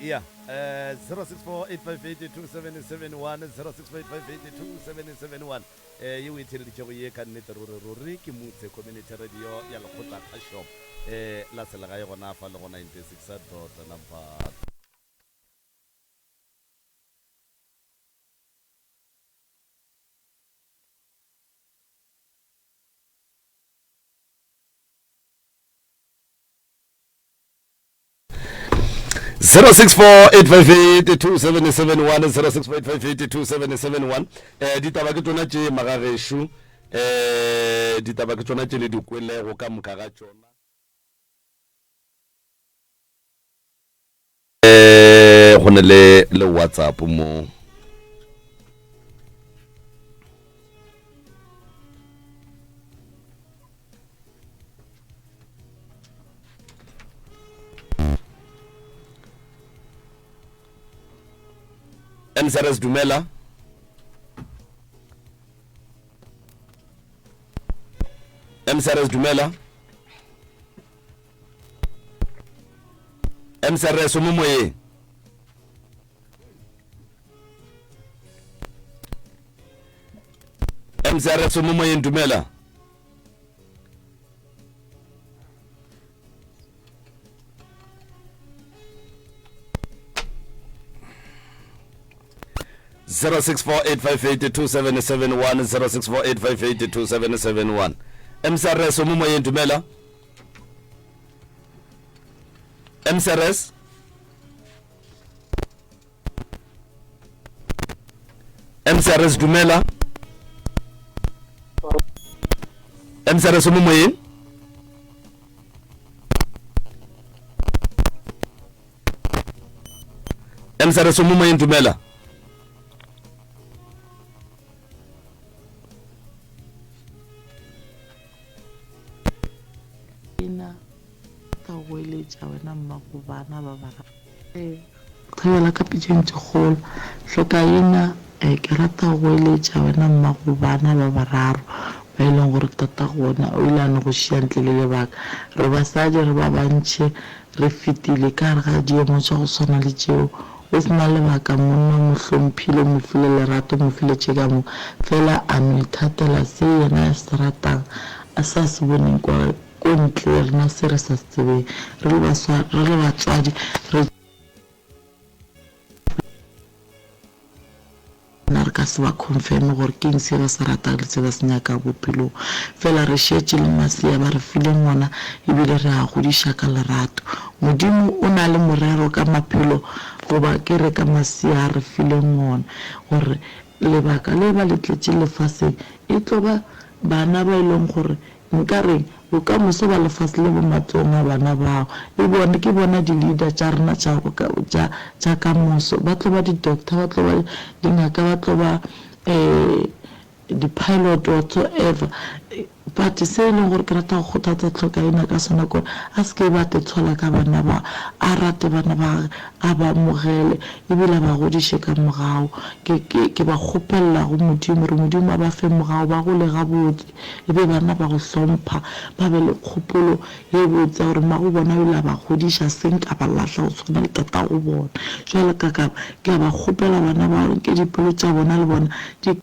Ea, eh, 0648582771, 0648582771. Ye o e theeleditšego ye ka nnete ruri ruri ke Mutse Community Radio ya Lekgotlakgašo la Selegae gona fa le go 96 dot number 0648582771 0648582771 eh ditaba ke tšona tše magagešo eh ditaba ke tšona tše le di kwelego ka moka ga tšona eh go ne le le WhatsApp mo MCRS dumela. MCRS dumela. MCRS o mo moyeng. MCRS o mo moyeng dumela. 0648582771 0648582771 MCRS o mo moyeng dumela MCRS MCRS dumela MCRS o mo moyeng MCRS o mo moyeng dumela Ina ka goeletša wena mmago bana ba bararo. Thabela ka pitšeng tše kgolo. Hlokaina, Ke rata go goeletša wena mmago bana ba bararo ba e leng gore tatago bona o ile a no go šia ntle le lebaka. Re basadi re ba bantši re fetile ka gare ga diemo tša go swana le tšeo. O se na lebaka monna o mo hlomphile, o mo file lerato, o mo file tše ka moka, fela a no ithatela se yena a se ratang, a sa se boneng kwa ko ntle rena se re sa se tsebeng. Re le baswa, re le batswadi re. Na re ka se ba confirme gore ke eng se ba se ratago le se ba se nyakago bophelong. Fela re šetše le masea ba re fileng ona ebile re a godiša ka lerato. Modimo o na le morero ka maphelo goba ke re ka masea a re fileng ona gore lebaka le ba le tletše lefaseng e tlo ba bana ba e leng gore Nka reng? Bokamoso ba lefase le bo matsogong a bana bao. E bone, ke bona di-leader tša rena tša, tša, tša ka moso. Ba tlo ba di-doctor, ba tlo ba dingaka, ba tlo ba um di-pilot, whatsoever. But se e leng gore ke rata go kgothatsa Tlhokaina ka sona ke gore a se ke ba tetshola ka bana ba, a rate bana ba gage, a ba amogele ebile a ba godiše ka mogau. Ke, ke, ke ba kgopelela go Modimo gore Modimo a ba fe mogau, ba gole gabotse. E be bana ba go hlompha, ba be le kgopolo ye botse ya gore mmago bona o ile a ba godiša, seng a ba lahla go swana le tatago bona. Bjalo ka ka, ke a ba kgopela bana bao, nke dipelo tša bona le bona di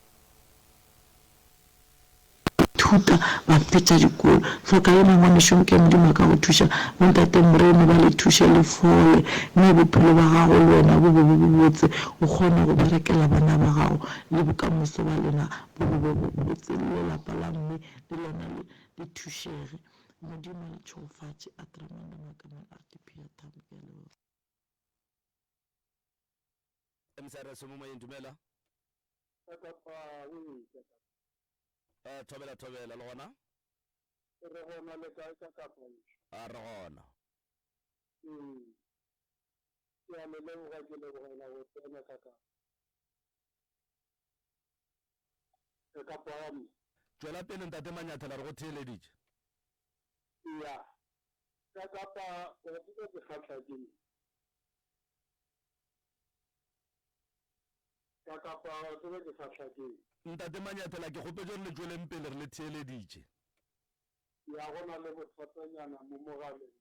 ithuta, ba fetša dikolo. Hloka yena ngwanešu, nke Modimo a ka go thuša. Bontate Moremi ba le thuše le fole, mme bophelo ba gago le wena bo be bo bobotse, o kgone go berekela bana ba gago le bokamoso ba lena. Bo be bo bobotse le lapa la mme le lona le le thušege. Modimo a le tšhegofatše. Atramanda Makamane RDP ya Thabo ke a leboga. MCRS mo moyeng dumela. Eh, thobela thobela le gona? Re gona le kae ka kapa ešo? A re gona. Ee. Ke a le leboga ke lebogela go tsena ka kapa. E ka pagama. Tšwela pele Ntate Manyathela re go theeleditše. Ya. Ka kapa wa tseba ke kgahla ke eng? Ka kapa wa tseba ke kgahla ke eng? Ntate Manyathela ke kgopetše gore le tšweleng pele re le theeleditše. Ya go na le bothatanyana mo mogaleng.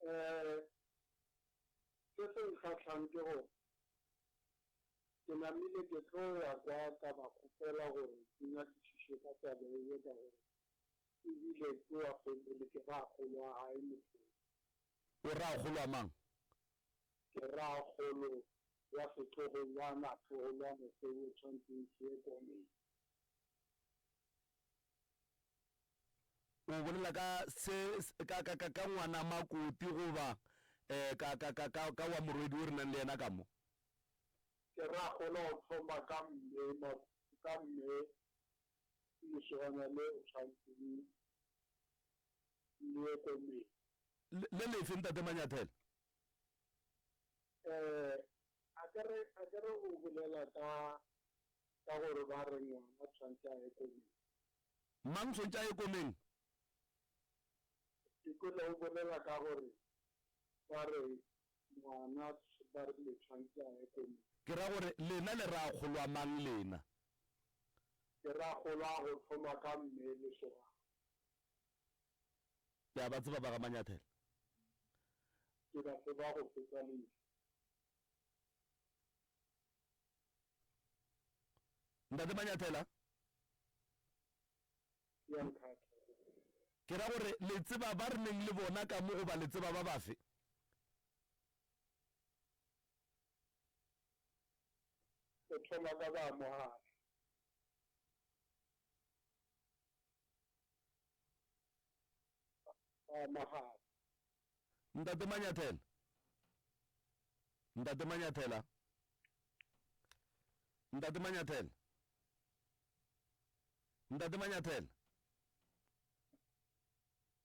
Eh se se nkgahlang ke gore Ke namile ke tlo ya kwa ka ba kgopela gore ke nyakišiše ka taba ye ka gore ebile ke wa family, ke rakgolo wa gae motho yo. O rakgolo wa mang? Ke rakgolo wa setlogolwana tlogolwane seo tshwantseng se ye komeng. O bolela ka se, ka, ka, ka, ka ngwana makoti goba eh, ka, ka, ka, ka, ka wa morwedi o re nang le yena ka mo? Ke ra gola o thoma ka mme ka mme lesogana le o tshwantseng le ye komeng. Le lefe Ntate Manyathela? Eh, akere akere o bolela ka ka gore ba re ngwana tshwantse a ye komeng. Mang tshwantse a ye komeng? Ke kwele o bolela ka gore ba re Ngwana ba rile tshwantse a ye komeng. Ke ra gore lena le rakgolwa mang lena? Ke rakgolwa go thoma ka mme lesogana. Le a ba tseba ba ga Manyathela? Ke ba tseba go feta leihlo. Ntate Manyathela? Ya nkgahla. Ke ra gore le tseba ba re neng le bona ka mo goba le tseba ba bafe? thoma ka ba mogala. Ba mogala. Ntate Manyathela. Ntate Manyathela. Ntate Manyathela. Ntate Manyathela.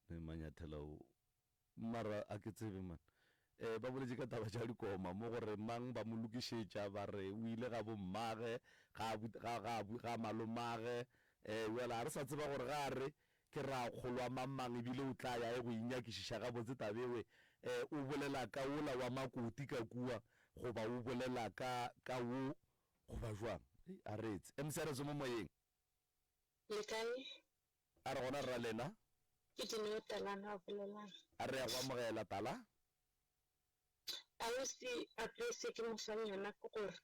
Ne Manyathela o mara a ke tsebe man. Eh ba boletše ka taba tša dikoma mo gore mang ba mo lokišetša ba re o ile ga bo mmage ga ga ga ga malomage eh bjale ga re sa tseba gore ga a re Ke rakgolo wa mang-mang ebile o tla ya ye go inyakišiša gabotse taba ewe. E, o bolela ka wola wa makoti ka kua, goba o bolela ka, ka wo, goba jwang? Hei, a reetse. MC a re tswe mo moyeng. Le kae? A re gona rra lena. Ke Dineo Talana a bolelang. A re ya go amogela, Tala. Ausi advice e ke mo fang yona ke gore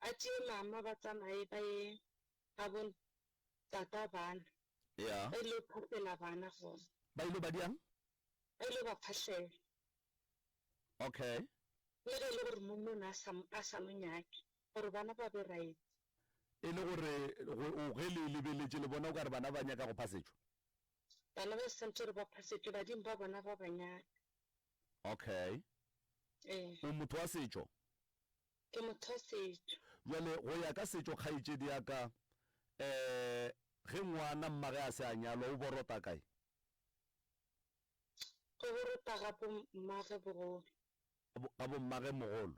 a tšee mama ba tsamaye ba ye gabo tata bana. Ya. Ba ile phahlela bana gona. Ba ile ba diang? Ba ile ba phahlela. Okay. Le ge e le gore monna o ne a sa, a sa mo nyake, gore bana ba be right. E le gore go, ge le lebeletše le bona o ka re bana ba nyaka go phasetšwa? Bana ba santše gore ba phasetšwe, badimo ba bona ba ba nyaka. Okay. Ee. O motho wa setšo? Ke motho wa setšo. Bjale, go ya ka setšo, kgaetšedi ya ka, um ge ngwana mmage a se a nyalwa, o borota kae? O borota ga bo mmage bogolo. Ga bo mmage mogolo.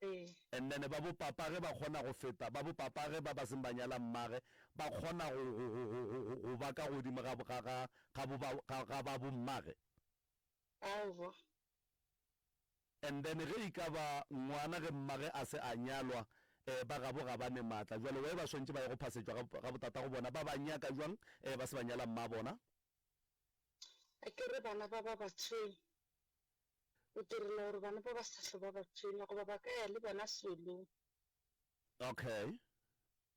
Ee. And then ba bo papage ba kgona go feta, ba bo papage ba ba seng ba nyala mmage, ba kgona go, go, go, go, go, go ba ka godimo ga, ga, ga, ga bo ba, ga, ga ba bo mmage. Aowa. And then ge e ka ba ngwana ge mmage a se a nyalwa eh ba gabo ga ba ne maatla jwale why ba swantše ba ye go phasetšwa ga ga botatago bona ba ba nyaka jwang eh ba se ba nyala mma bona? Akere bana ba ba ba tshwenya. O direla gore bana ba ba sa hlwe ba ba tshwenya goba ba ka ya le bona seolong. Okay.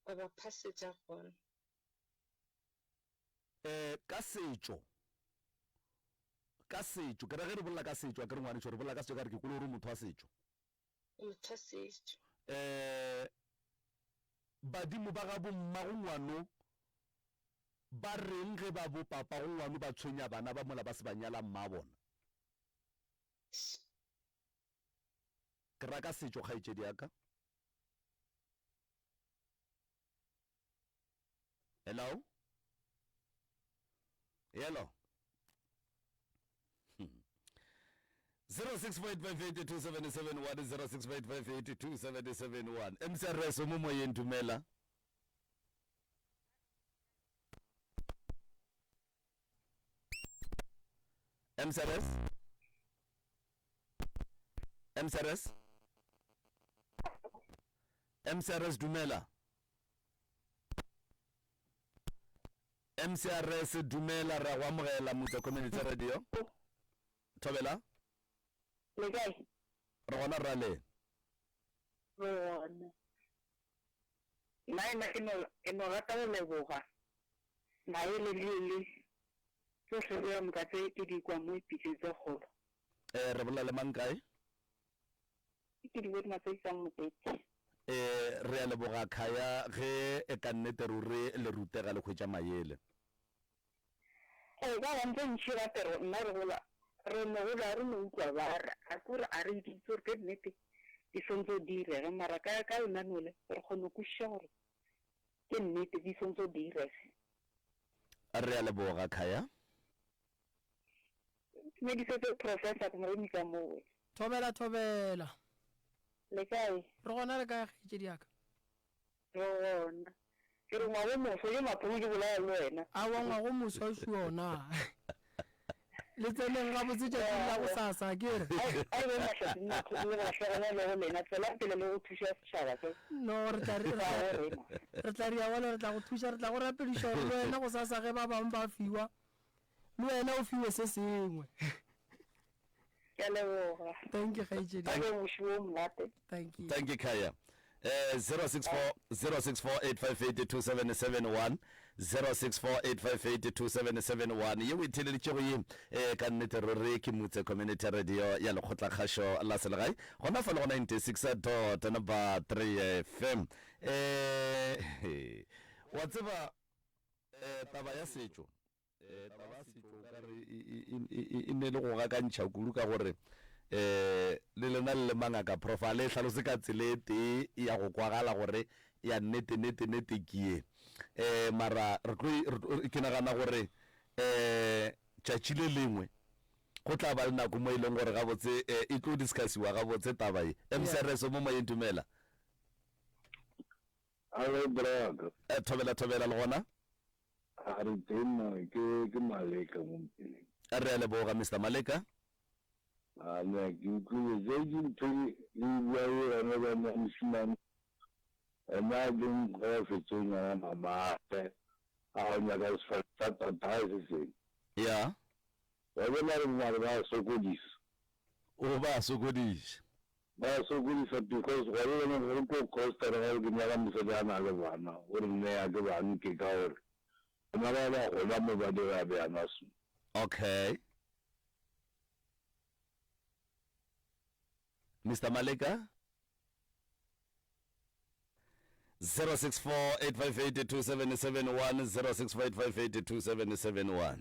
Ba ba phasetša gona. Eh, ka setšo, ka setšo, ke ra ge re bolela ka setšo, akere ngwanešo, re bolela ka setšo ka re ke kwele o re o motho wa setšo. Ke motho wa setšo. Eh, badimo ba ga bommago ngwano ba reng ge ba bo papago ngwano ba tshwenya bana ba mola ba se ba nyala mmabona? Ke ra ka setšo, kgaetšedi ya ka. Hello? Hello? Hmm. 0658582771 0658582771 MCRS o mo moyeng dumela MCRS MCRS MCRS dumela MCRS dumela re a go amogela Mutsa Community Radio. Thobela. Le kae? Re gona rra le. Re gona. Nna ena ke no ke no rata go leboga maele le le tsohle tse moka tse ke di kwa mo pitseng tse kgolo. Eh re bolela le mang kae? Ke di bone matsatsi a mokete. Ee, re a leboga Khaya ge e ka nnete ruri le rutega le hwetša mayele. Ee, ka gobane tse ntši gape re nna re gola re no gola re no utlwa ba re a ke gore a re di itse gore ke nnete di swantse di direge mara ka ka lenaneo le re kgona go kwešiša gore ke nnete di swantse di direge. Re a leboga Khaya. Ntumedisetse Professor ke mo eme ka mowe. Thobela thobela. Le kae? Re gona le kae kgaetšedi ya ka? Re gona. Ke re ngwago moso ke mathomo ke bolela le wena. Aowa ngwago moso a šuona. Le tseneng gabotse tšatšing la gosasa ke re. A e be mahlatse le mahlogonolo go lena. Tswelang pele le go thuša setšhaba se. No re tla re re tla ria wale re tla go thuša re tla go rapediša gore le wena gosasa ge ba bangwe ba fiwa Le wena o fiwe se sengwe. Ke a leboga. Thank you kgaetšedi. A be mošomo o monate. Thank you. Thank you Khaya. Eh 064 0648582771. 0648582771 ye o e theeleditšego ye eh, ka nnete ruri ke Mutse Community Radio ya Lekgotlakgašo la Selegae gona fa le go 96 dot number 3 FM. Eh, wa tseba eh, taba ya setšo Eh, taba ya setšo o ka re e, e, e, e, e ne le go gakantšha kudu ka gore eh le lena le le mangaka prof a le e hlalose ka tsela e tee ya go kwagala gore ya nnete nete nete ke ye eh mara re tlo e- re tlo- ke nagana gore eh tšatši le lengwe go tla ba le nako mo e leng gore gabotse eh, e tlo discussiwa gabotse taba ye mcrs mo moyeng dumela Hello brother. Eh, thobela thobela le gona A re teng mo, ke, ke Maleka mo mpeleng. Re a leboga, Mister Maleka. A ne ke utlwile tse di ntho le bua le yone ba nna mosimane ena a leng ge a fetso nyala mamagwe a go nyaka sefane sa tatae se sengwe. Ya. Wa bona re mare ba sokodisa. O ba sokodisa. Ba sokodisa because gona bjale go tlo costa re gore ke nyala mosadi a na le bana o re nea ke ba nke ka gore bana ba ba gola mo ba dira bjana so. Okay. Mister Maleka? 0648582771 0648582771.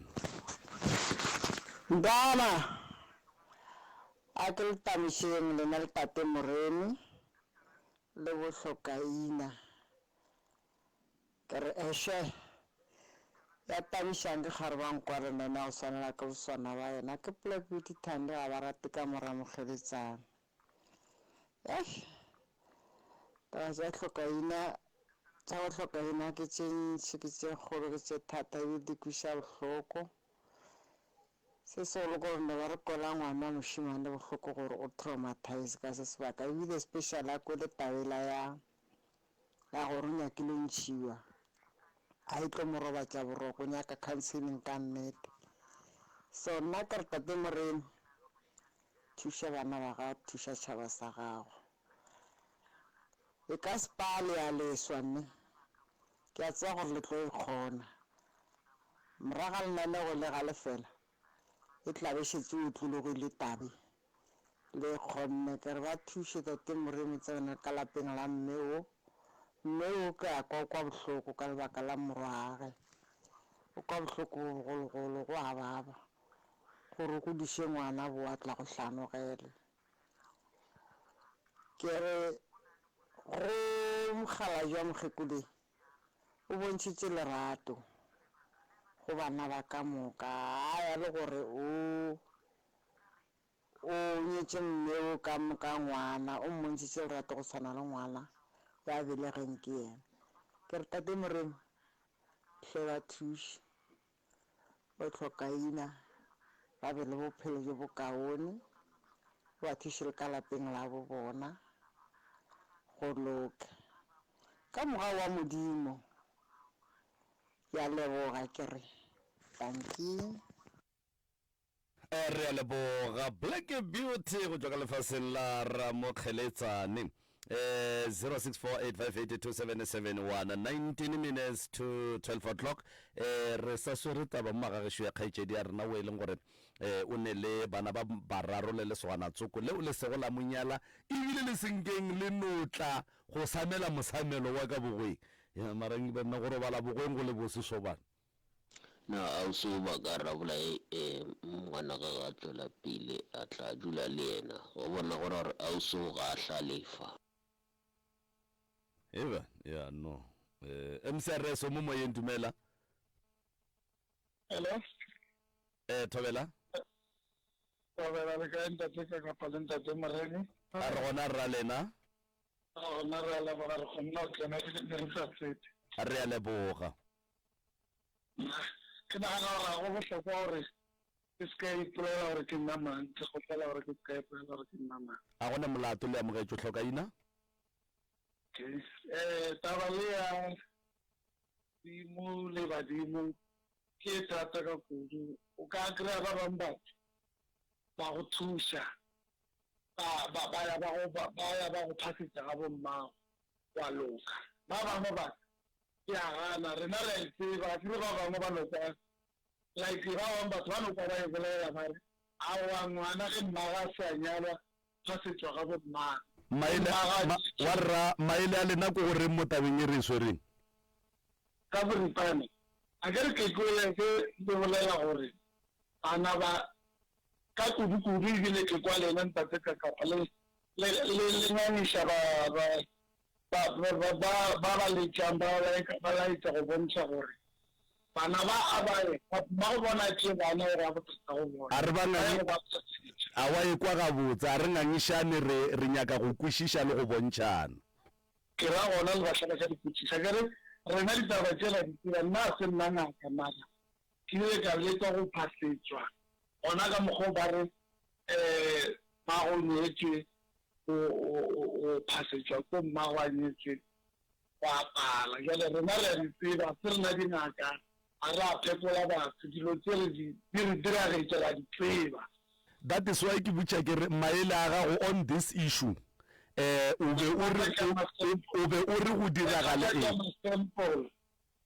Bana, a ke le tamišeng lena le tate Moremi le bohlokaina. Ke re ešwe, ya tamišang ke kgarebankwale le yena go swanela ke boswana ba yena. Ke Black Beauty Thandi ga ba rate ka mora mokgeletsana. Eish, taba tša hlokaina, tša go hlokaina ke tše ntši, ke tše kgolo, ke tše thata ebile di kweša bohloko. Se segolo ke gore ne ba re kwela ngwana wa mošemane bohloko gore o traumatized ka se sebaka ebile especially a kwele taba ela ya ya gore o nyakile o ntšhiwa, a e tlo mo robatša boroko, o nyaka counseling ka nnete. So nna ke re Tate Moremi, Thuša bana ba gago, thuša tšhaba sa gago. E ka se pale ya leswa, mme ke a tseba gore le tlo e kgona. Morago ga lenanego le ga le fela, e tla be e šetše e otlologile tabe. Le e kgonne. Ke re ba thuše, Tate Moremi, tsena ka lapeng la mme wo. Mme wo ke a kwa o kwa bohloko ka lebaka la morwa'gwe. O kwa bohloko bo bogologolo, go a baba. Gore o godiše ngwana bo a tla go hlanogele. Ke re go mokgalabje wa mokgekolo o bontšhitše lerato go bana ba ka moka, a ya le gore o o nyetše mme o ka moka ngwana, o mmontšhitše lerato go swana le ngwana ya belegweng ke yena. Ke re Tate Moremi hle ba thuše. Ba hlokaina, ba be le bophelo bjo bokaone, o ba thuše le ka lapeng la bo bona go loke. Ka mogau wa Modimo, ke a leboga ke re dankie. Re a leboga Black Beauty go tšwa ka lefaseng la Ramokgeletsane. Eh, 0648582771 19 minutes to 12 o'clock. Eh, re sa swere taba mo magagešo ya kgaetšedi ya rena o e leng gore eh, o ne le bana ba bararo le lesogana tsoko leo le sego la monyala ebile le senkeng le notla go samela mosamelo wa ka bogweng. Ya, mara banna go robala bogweng go le bose so bana. Na ausi o ba ka rabola e ngwana ge a tšwela pele a tla dula le yena? Wa bona go ra gore ausi o ga a hlalefa. Eba ya no. Eh, MCRS o mo moyeng dumela. Hello. Eh, thobela. Thobela le kae ntate ka kapa le ntate Moremi? A re gona rra lena. Re gona re a leboga re kgonne go tsena ebile ne re sa tsebe. Re a leboga. Ke nagana gore ga go bohlokwa gore ke se ka ipolela gore ke nna mang, ke kgopela gore ke se ka ipolela gore ke nna mang. A go na molato le amogetšwe hlokaina? Okay. Eh, taba le ya dimo le badimo ke e thata ka kudu. O ka kry-a ba bangwe batho ba go thuša, ba, ba, ba ya ba go, ba, ba ya ba go phasetša ga bommago, wa loka. Ba bangwe batho. Ke a gana, rena re a e tseba, akere ba bangwe ba no kwa, like ba bangwe batho ba no kwa ba e bolela ba re, aowa ngwana ge mmagwe a se a nyalwa, ga se tšwa ga bo mmagwe. Maele, Mmagwe a ma, wa rra, maele a lena ke go reng mo tabeng e re e swereng? Ka boripana, akere ke kwele ge le bolela gore bana ba, ka kudu-kudu ebile ke kwa lena Ntate Kakapa le, le, le, le ngangiša ba, ba, Ba, ba, ba, ba, ba ba letšang ba laetša, ba laetša go bontšha gore bana ba a ba ye, ba go bona tše bana o ra botatago bona, A re ba ba ye ngangi, go ba phatsetša. a wa ekwa gabotse, a re ngangišane, re, re nyaka go kwešiša le go bontšhana. Ke ra gona le ba hlaloša dipotšišo. Akere rena ditaba tše ra di tseba, nna ga se nna ngaka mara ke ile ka leka go phasetšwa gona ka mokgwa o ba re um ba go nyetše o, o, o, o phasetšwa ko mmago a nyetše, go a pala. Bjale rena re a di tseba, se rena dingaka, ga re a phekola batho, dilo tše re di, di re diragetše, ra di tseba. That is why ke botša ke re maele a gago on this issue eh o be o re o, o, o be o re go diragale Re eng? ma-sample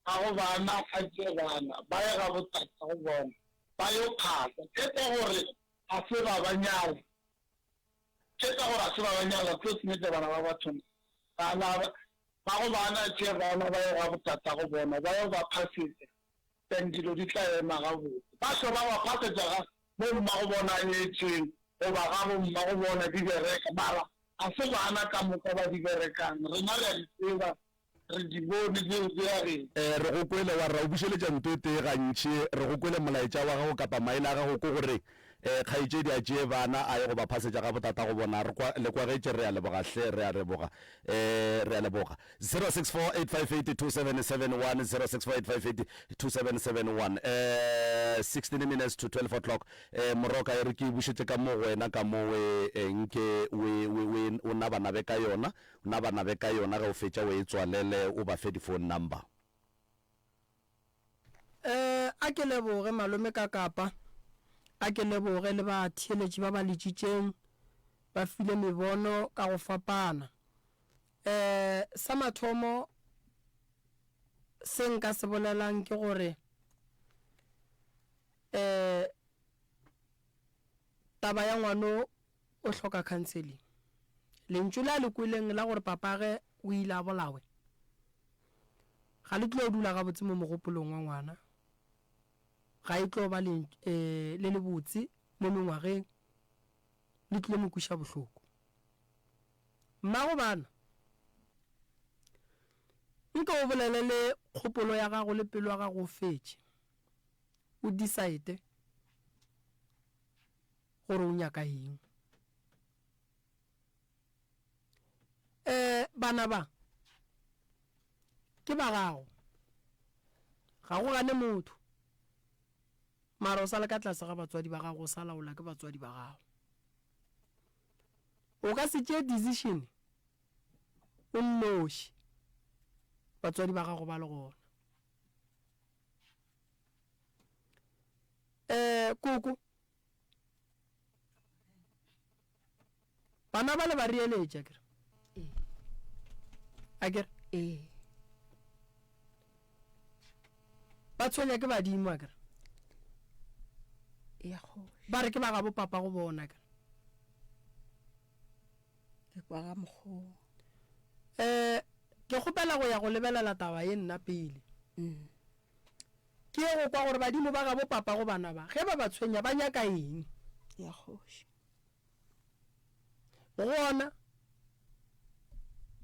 a go bana, a tšee bana ba ye ga botatago bona ba yo phasa. Ke kwa gore ga se ba ba nyala, Tše ka gore a se ba ba nyala tlo senyetša bana ba batho na? Bana ba go bana tše bana ba yo ga botatago bona ba yo ba phasetša then dilo di tla ema gabotse. Ba hlwe ba ba phasetša ga bo mmago bona a nyetšeng goba ga bo mmago bona di bereka mara a se bana ka moka ba di berekang rena re a di tseba Re di bone di re dira eng? Ee, re go kwele, wa re ra o bušeletša nto e tee gantši. Re go kwele molaetša wa gago kapa maele a gago ke gore, Ee, kgaetšedi a tšee bana a ye go ba phasetša ga botatago bona. Re kwa, le kwagetše, re a leboga hle, re a reboga. Ee, re a leboga. 0648582771, 0648582771. Ee, 16 minutes to 12 o'clock. Ee, Moroka, e re ke e bušetše ka mo go wena ka mo we, e, nke we, we, we, o nabanabe ka yona. Na ba nabe ka yona ge o fetša o e tswalele o ba fe di phone number. Eh, a ke leboge malome ka kapa, a ke leboge le batheeletši ba ba letšitšeng, ba file mebono ka go fapana. Eh, sa mathomo se nka se bolelang ke gore eh taba ya ngwano o hloka counseling. Lentšu le a le kweleng la gore papage o ile a bolawe ga le tlo dula gabotse mo mogopolong wa ngwana. Ga e tlo ba le, eh, le lebotse mo mengwageng, le tlilo mo kweša bohloko. Mmago bana, nke o bolele le kgopolo ya gago le pelo ya gago o fetše, o decide. gore o nyaka eng. Um bana ba ke ba gago, ga go gane motho, mara o sa le ka tlase ga batswadi ba gago, o sa laola ke batswadi ba gago. O ka se tšee decision o nnoši batswadi ba gago ba le gona. Um koko Bana ba le ba reeletša kere. Ee. A kere? Ee. Ba tshwenya ke badimo a kere. Ya kgoši. Ba re ke ba gabo papa go bona kere. Ke kwa ga mokgwa. Eh, ke kgopela go ya go lebelela taba ye nna pele. Mm. Ke ye go kwa gore badimo ba gabo papa go bana ba, ge ba ba tshwenya, ba nyaka eng. Ya kgoši. Gona,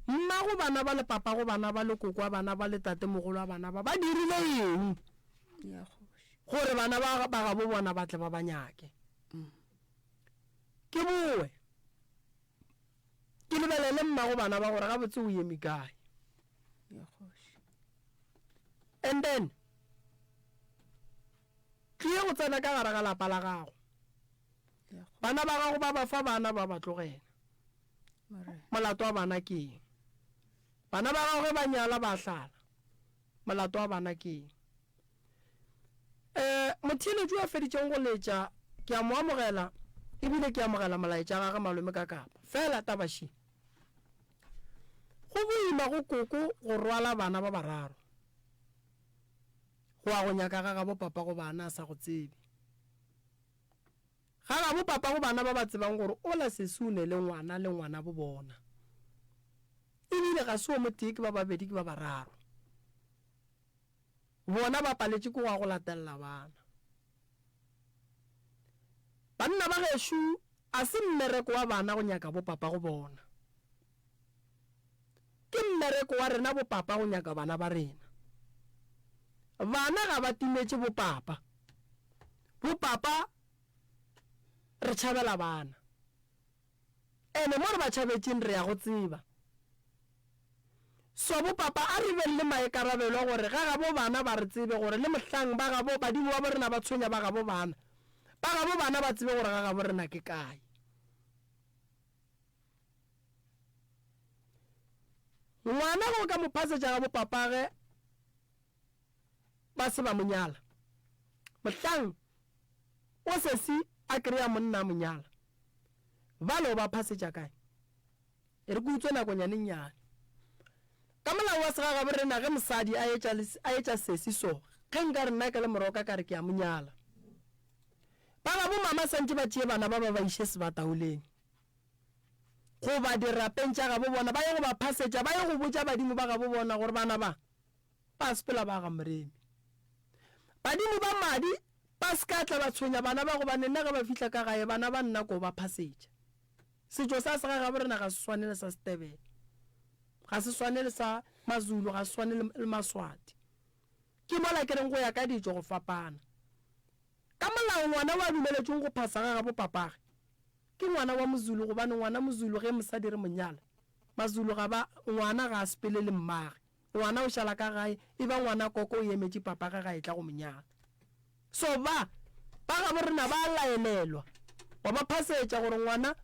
mmago bana ba le papago bana ba le koko wa bana ba le tatemogolo wa bana ba, ba dirile eng Ya kgoši. gore bana ba ba gabo bona ba tle ba ba nyake? Ke bowe ke lebelele mmago bana ba gore gabotse o eme kae. Ya kgoši. And then tlie go tsena ka gare ga lapa la gago. Bana ba gago ba ba fa bana ba ba tlogela. Molato wa bana ke eng? Bana ba gago ge ba nyala ba hlala. Molato wa bana ke eng? Eh, motheeletši yo a feditšeng go letša, ke a mo amogela ebile ke amogela molaetša gage malome ka kapa. Fela taba še. Go boima go koko go rwala bana ba bararo. Go a go nyaka ga gabo papa go bana a sa go tsebe. Ga gabo papa go bana ba ba tsebang gore ola sesi o ne le ngwana le ngwana bo bona. Ebile ga se o motee ke ba babedi ke ba bararo. Bona ba paletše ke go ya go latelela bana. Banna ba gešo a se mmereko wa bana go nyaka bo papa go bona. Ke mmereko wa rena bo papa go nyaka bana ba rena. Bana ga ba timetše bo papa. Bo papa re tšhabela bana. Ene mo re ba tšhabetšeng re ya go tseba. So bo papa a re beng le maekarabelo a gore ga gabo bana ba re tsebe gore le mohlang ba gabo badimo ba bo rena ba tshwenya ba gabo bana, ba gabo bana ba tsebe gore ga gabo rena ke kae. Ngwana ge o ka mo phasetša ga bo papage ba se ba mo nyala, mohlang o sesi a kry-a monna a mo nyala, bale o ba phasetša kae? E re ke utswe nakonyane nnyane. Ka molao wa segagabo rena ge mosadi a etša, a etša sesi so, ge nka re nna ke le moroka ka re ke a mo nyala. Ba gabo mama santše ba tšee bana ba ba ba iše sebataoleng goba dirapeng tša gabo bona ba ye go ba phasetša, ba ye go botša badimo ba gabo bona gore bana ba ba sepela ba ga Moremi. Badimo ba madi ba se ka tla ba tshwenya bana ba gobane nna ge ba fihla ka gae bana ba nna ko ba phasetša. Setšo sa segagabo rena ga se swane le sa Setebele, ga se swane le sa Mazulu, ga se swane le Maswati. Ke mola ke reng go ya ka ditšo go fapana. Ka molao ngwana o a dumeletšweng go phasa ga gabo papage ke ngwana wa Mozulu gobane ngwana Mozulu ge mosadi re mo nyala, Mazulu ga ba, ngwana ga a sepele le mmage. Ngwana o šala ka gae, e ba ngwana koko o emetše papage ga etla go mo nyala. So ba, ba gabo rena ba a laelelwa, wa ba phasetša gore ngwana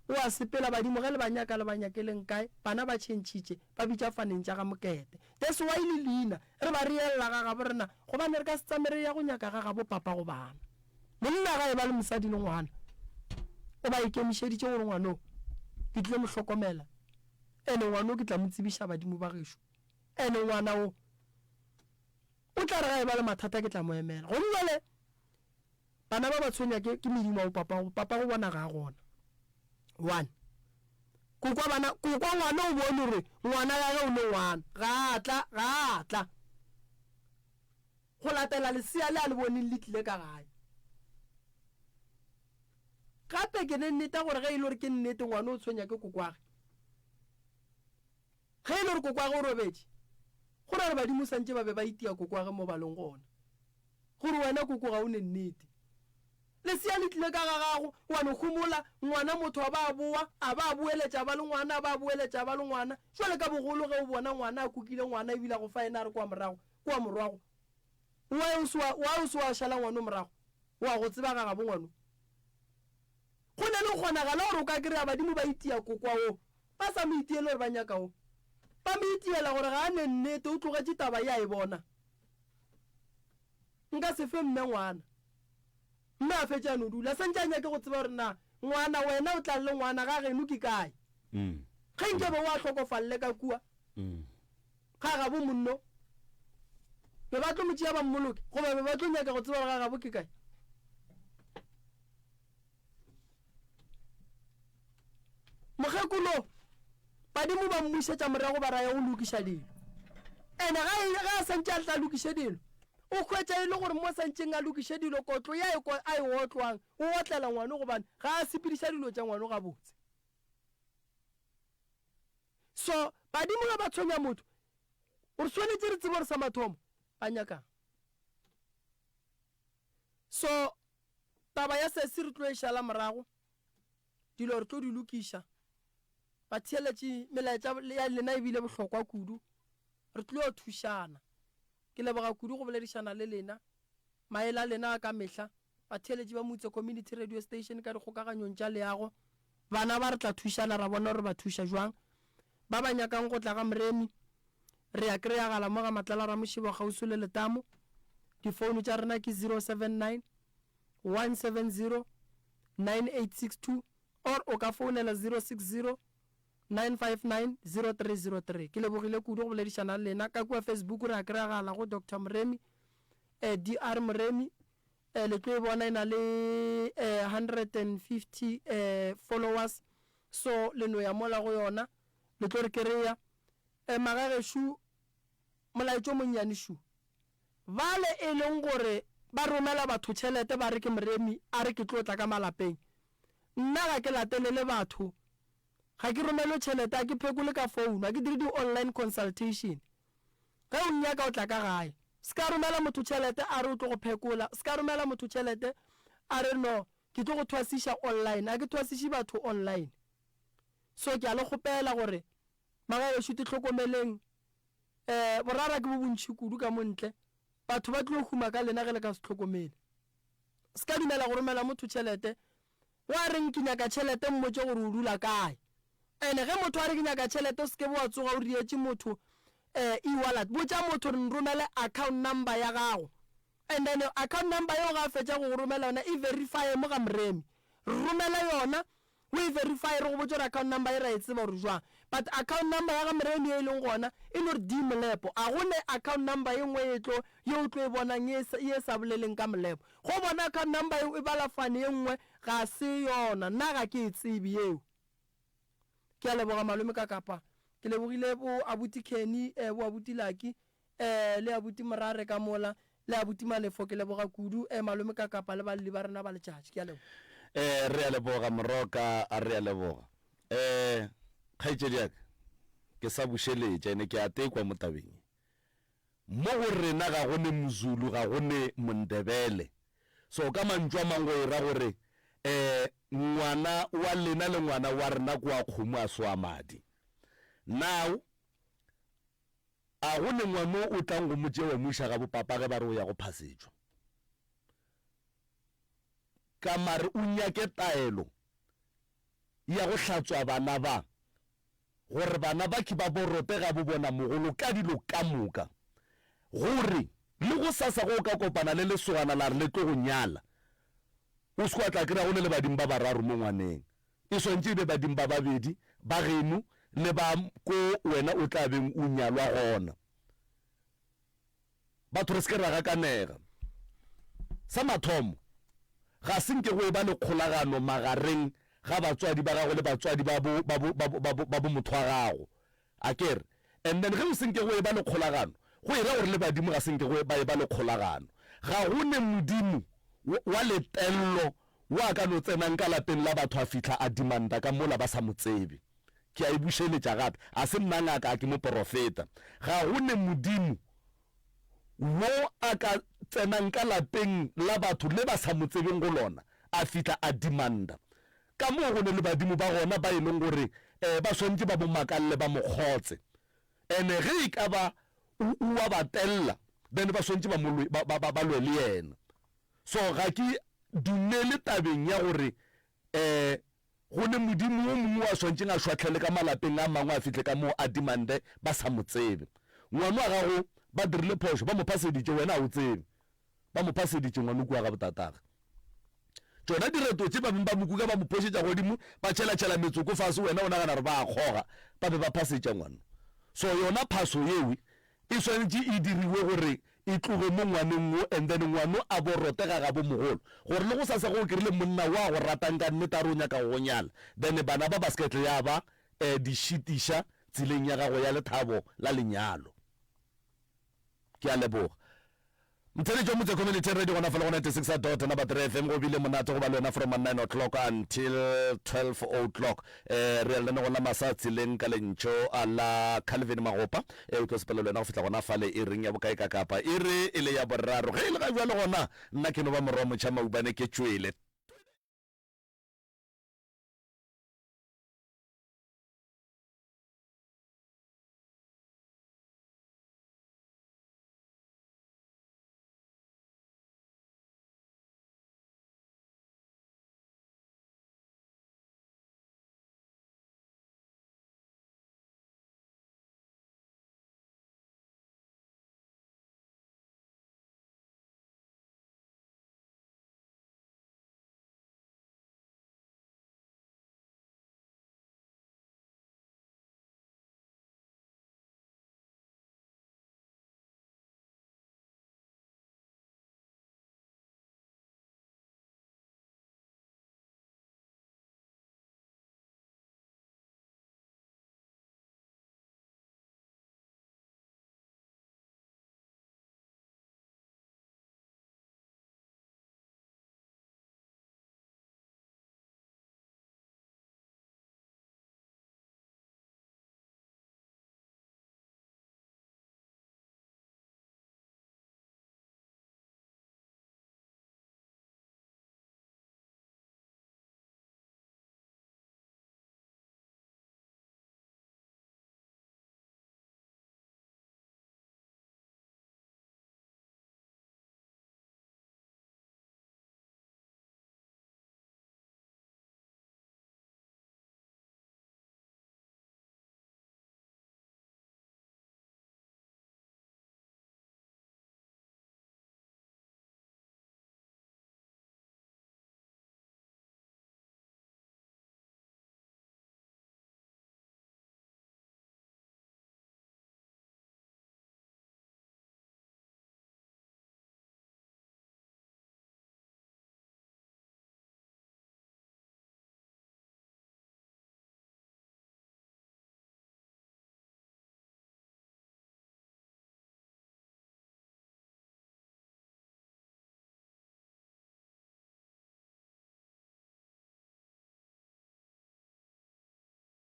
o a sepela, badimo ge le ba nyaka le ba nyakeleng kae, bana ba tšhentšhitše, ba bitša faneng tša ga Mokete. That's why le leina re ba reella ga gabo rena, gobane re ka se tsame re ya go nyaka ga gabo papa go bana. Monna ga e ba le mosadi le ngwana, o ba ikemišeditše gore ngwano ke tlile mo hlokomela, Ene ngwana o ke tla mo tsebiša badimo ba gešo. Ene ngwana o o tla re ga e ba le mathata ke tla mo emela. Gomme bjale bana ba ba tshwenya ke, ke medimo ya bopapago. Papago bona ga a gona. One. Kokwa bana, kokwa ngwana o bone gore ngwana ya ge o le ngwana. Ga a tla, ga a tla. Go latela lesea le a le boneng le tlile ka gae. Gape ke ne nneta gore ge e le gore ke nnete ngwana o tshwenya ke kokwage. Ge e le gore kokwage o robetše, go ra gore badimo santše ba be ba itia kokwage mo ba leng gona. Gore wena koko ga o ne nnete. Lesea le tlile ka ga gago, wa no homola, ngwana motho a ba a boa, a ba a boeletša a ba le ngwana, a ba a boeletša a ba le ngwana. Jwale ka bogolo ge o bona ngwana a kukile ngwana ebile a go fa yena a re kwa morago, kwa morwago, why o se wa, why o se wa šala ngwano morago? O a go tseba ga gabo ngwano. Go na le kgonagalo gore o ka kry-a badimo ba itia kokwa wo, ba sa mo itiele gore ba nyaka wo. Ba mo itiela gore ga a ne nnete, o tlogetše taba ye a e bona. Nka se fe mme ngwana. Mme a fetše a no dula, a santše a nyake go tseba gore na ngwana wena o tla le ngwana ga geno ke kae. Ge nke be o a hlokofalele ka kua ga gabo monno, be ba tlo mo tšea ba mmoloke goba be ba tlo nyaka go tseba gore ga gabo ke kae? Mokgekolo, badimo ba mmušetša morago ba raya go lokiša dilo. Ene ga e, ge a santše a tla lokiše dilo, o hwetša e le gore mo santšeng a lokiše dilo, kotlo ye a e, a e otlwang, o otlela ngwano gobane ga a sepediša dilo tša ngwano gabotse. So, badimo ge ba tshwenya motho, re swanetše re tsebe gore sa mathomo ba nyakang. So, taba ya sesi re tlo e šala morago, dilo re tlo di lokiša. Batheeletši, melaetša ya lena e bile bohlokwa kudu, re tlo thušana. Ke leboga kudu go boledišana le lena, maele a lena a ka mehla. Batheeletši ba Moutse Community Radio Station ka dikgokaganyong tša leago, bana ba re tla thušana ra bona gore re ba thuša jwang. Ba ba nyakang go tla ga Moremi, re ya kreyagala mo ga Matlala Ramošebo kgauswi le letamo. Difounu tša rena ke 079 170 9862 or o ka founela 060 959 0303. Ke lebogile kudu go boledišana le lena. Ka kua Facebook re a kreyagala go Doctor Moremi. eh, DR Moremi. Eh, le tlo e bona e na le eh, 150 eh, followers. So le no ya mola go yona, le tlo re kereya. Eh, magagešo, molaetšo o monnyane šu. Bale e leng gore ba romela batho tšhelete ba re ke Moremi a re ke tlo tla ka malapeng. Nna ga ke latelele batho, ga ke romelwe tšhelete, ga ke phekole ka phone, ga ke dire di online consultation. Ge o nnyaka o tla ka gae. Se ka romela motho tšhelete a re o tlo go phekola, se ka romela motho tšhelete a re no ke tlo go thwasiša online, ga ke thwasiše batho online. So ke a le kgopela gore magagešo tihlokomeleng, um borara ke bo bontši kudu ka mo ntle, batho ba tlo huma ka lena ge le ka se hlokomele. Se ka dumela go romela motho tšhelete wa reng ke nyaka tšhelete mmotše gore o dula kae. Ene ge motho a re ke nyaka tšhelete o se ke be wa tsoga o rietše motho um e-wallet, botša motho gore nromele account number ya gago and then account number yeo ga a fetša go go romela yona e verifye mo ga Moremi. Re romele yona O e verifye re go botše gore account number ye ra e tseba gore jwang. But account number ya ga Moremi ye e leng gona e no re D Molepo. A go ne account number ye nngwe ye tlo ye o tlo e bonang ye ye sa boleleng ka Molepo. Go bona account number yeo e bala fane ye nngwe ga se yona. Nna ga ke e tsebe yeo. Ke a leboga malome ka kapa. Ke lebogile bo abuti Kenny, eh, bo abuti Lucky. Eh, le abuti Morare ka mola, le abuti Malefo, ke leboga kudu, eh, malome Kakapa le balli ba rena ba letšatši. Ke a leboga. Eh, re a leboga Moroka, a re a leboga. Eh, kgaetšedi ya ka, ke sa bušeletša, ene ke a tekwa mo tabeng ye. Mo go rena ga go ne Mozulu, ga go ne Mondebele. So ka mantšu a mang go e ra gore, eh, ngwana wa lena le ngwana wa rena ke wa kgomo a se wa madi. Now, A go ne ngwano o tlang go mo tšea wa mo iša ga bopapa ge ba re o ya go phasetšwa? Ka mare o nyake taelo ya go hlatswa bana ba, gore bana ba ke ba borope ga bo bona mogolo ka dilo ka moka, gore le gosasa ge o ka kopana le lesogana la re le tlo go nyala, o se ke wa tla kry-a go ne le badimo ba bararo mo ngwaneng. E swantše e be badimo ba babedi, ba geno le ba ko wena o tla beng o nyalwa gona. Batho re se ke ra gakanega. Sa mathomo, ga se nke go eba le kgolagano magareng ga batswadi ba gago le batswadi ba bo, ba bo, ba bo, ba bo, ba bo motho wa gago. A ke re? And then ge go se nke go eba le kgolagano, go e ra gore le badimo ga se nke go ba eba le kgolagano. Ga go ne modimo wa, wa letello wa ka no tsenang ka lapeng la batho a fihla a demanda ka mola ba sa mo tsebe. Ke a e bušeletša gape, a se nna ngaka, a ke moporofeta. Ga go ne modimo wo a ka tsenang ka lapeng la batho le ba sa mo tsebeng go lona a fihla a demanda. Ka moo go ne le badimo ba gona ba e leng gore um ba swanetše ba mo makalle ba mo kgotse. Ene ge e ka ba o, o wa ba tella, then ba swanetše ba mo lwe, ba, ba, ba, ba lwe le yena. So ga ke dumele tabeng ya gore um go ne modimo wo mongwe wa swantšeng a šwahlele ka malapeng a mangwe a fihle ka moo a demande ba sa mo tsebe. Ngwano wa gago ba dirile phošo, ba mo phaseditše, wena ga o tsebe. Ba mo phaseditše ngwano kua ga botatagwe. Tšona direto tše ba beng ba mo kuka ba mo phošetša godimo, ba tšhelatšhela metsoko fase, wena o nagana gore ba a kgoga, ba be ba phasetša ngwano. So yona phaso yewe e swanetše e diriwe gore e tloge mo ngwaneng wo and then ngwano a bo rote ga gabo mogolo gore le gosasa ge o kerile monna wo a go ratang ka nnete a re o nyaka go go nyala then bana ba ba se ke ya ba di šitiša tseleng ya gago ya lethabo la lenyalo. Ke a leboga. Mtheletši wa Motse Community Radio gona fa le go 96 dot number 3 FM go bile monate go ba le wena from 9 o'clock until 12 o'clock. Eh re ya lenanegong la masa tseleng ka lentšo la Calvin Magopa eh o tlo sepela le wena go fihla gona fale e reng ya bokae ka kapa e re e le ya boraro ge e le ga jwale gona nna ke no ba morwa motšha maubane ke tšwele.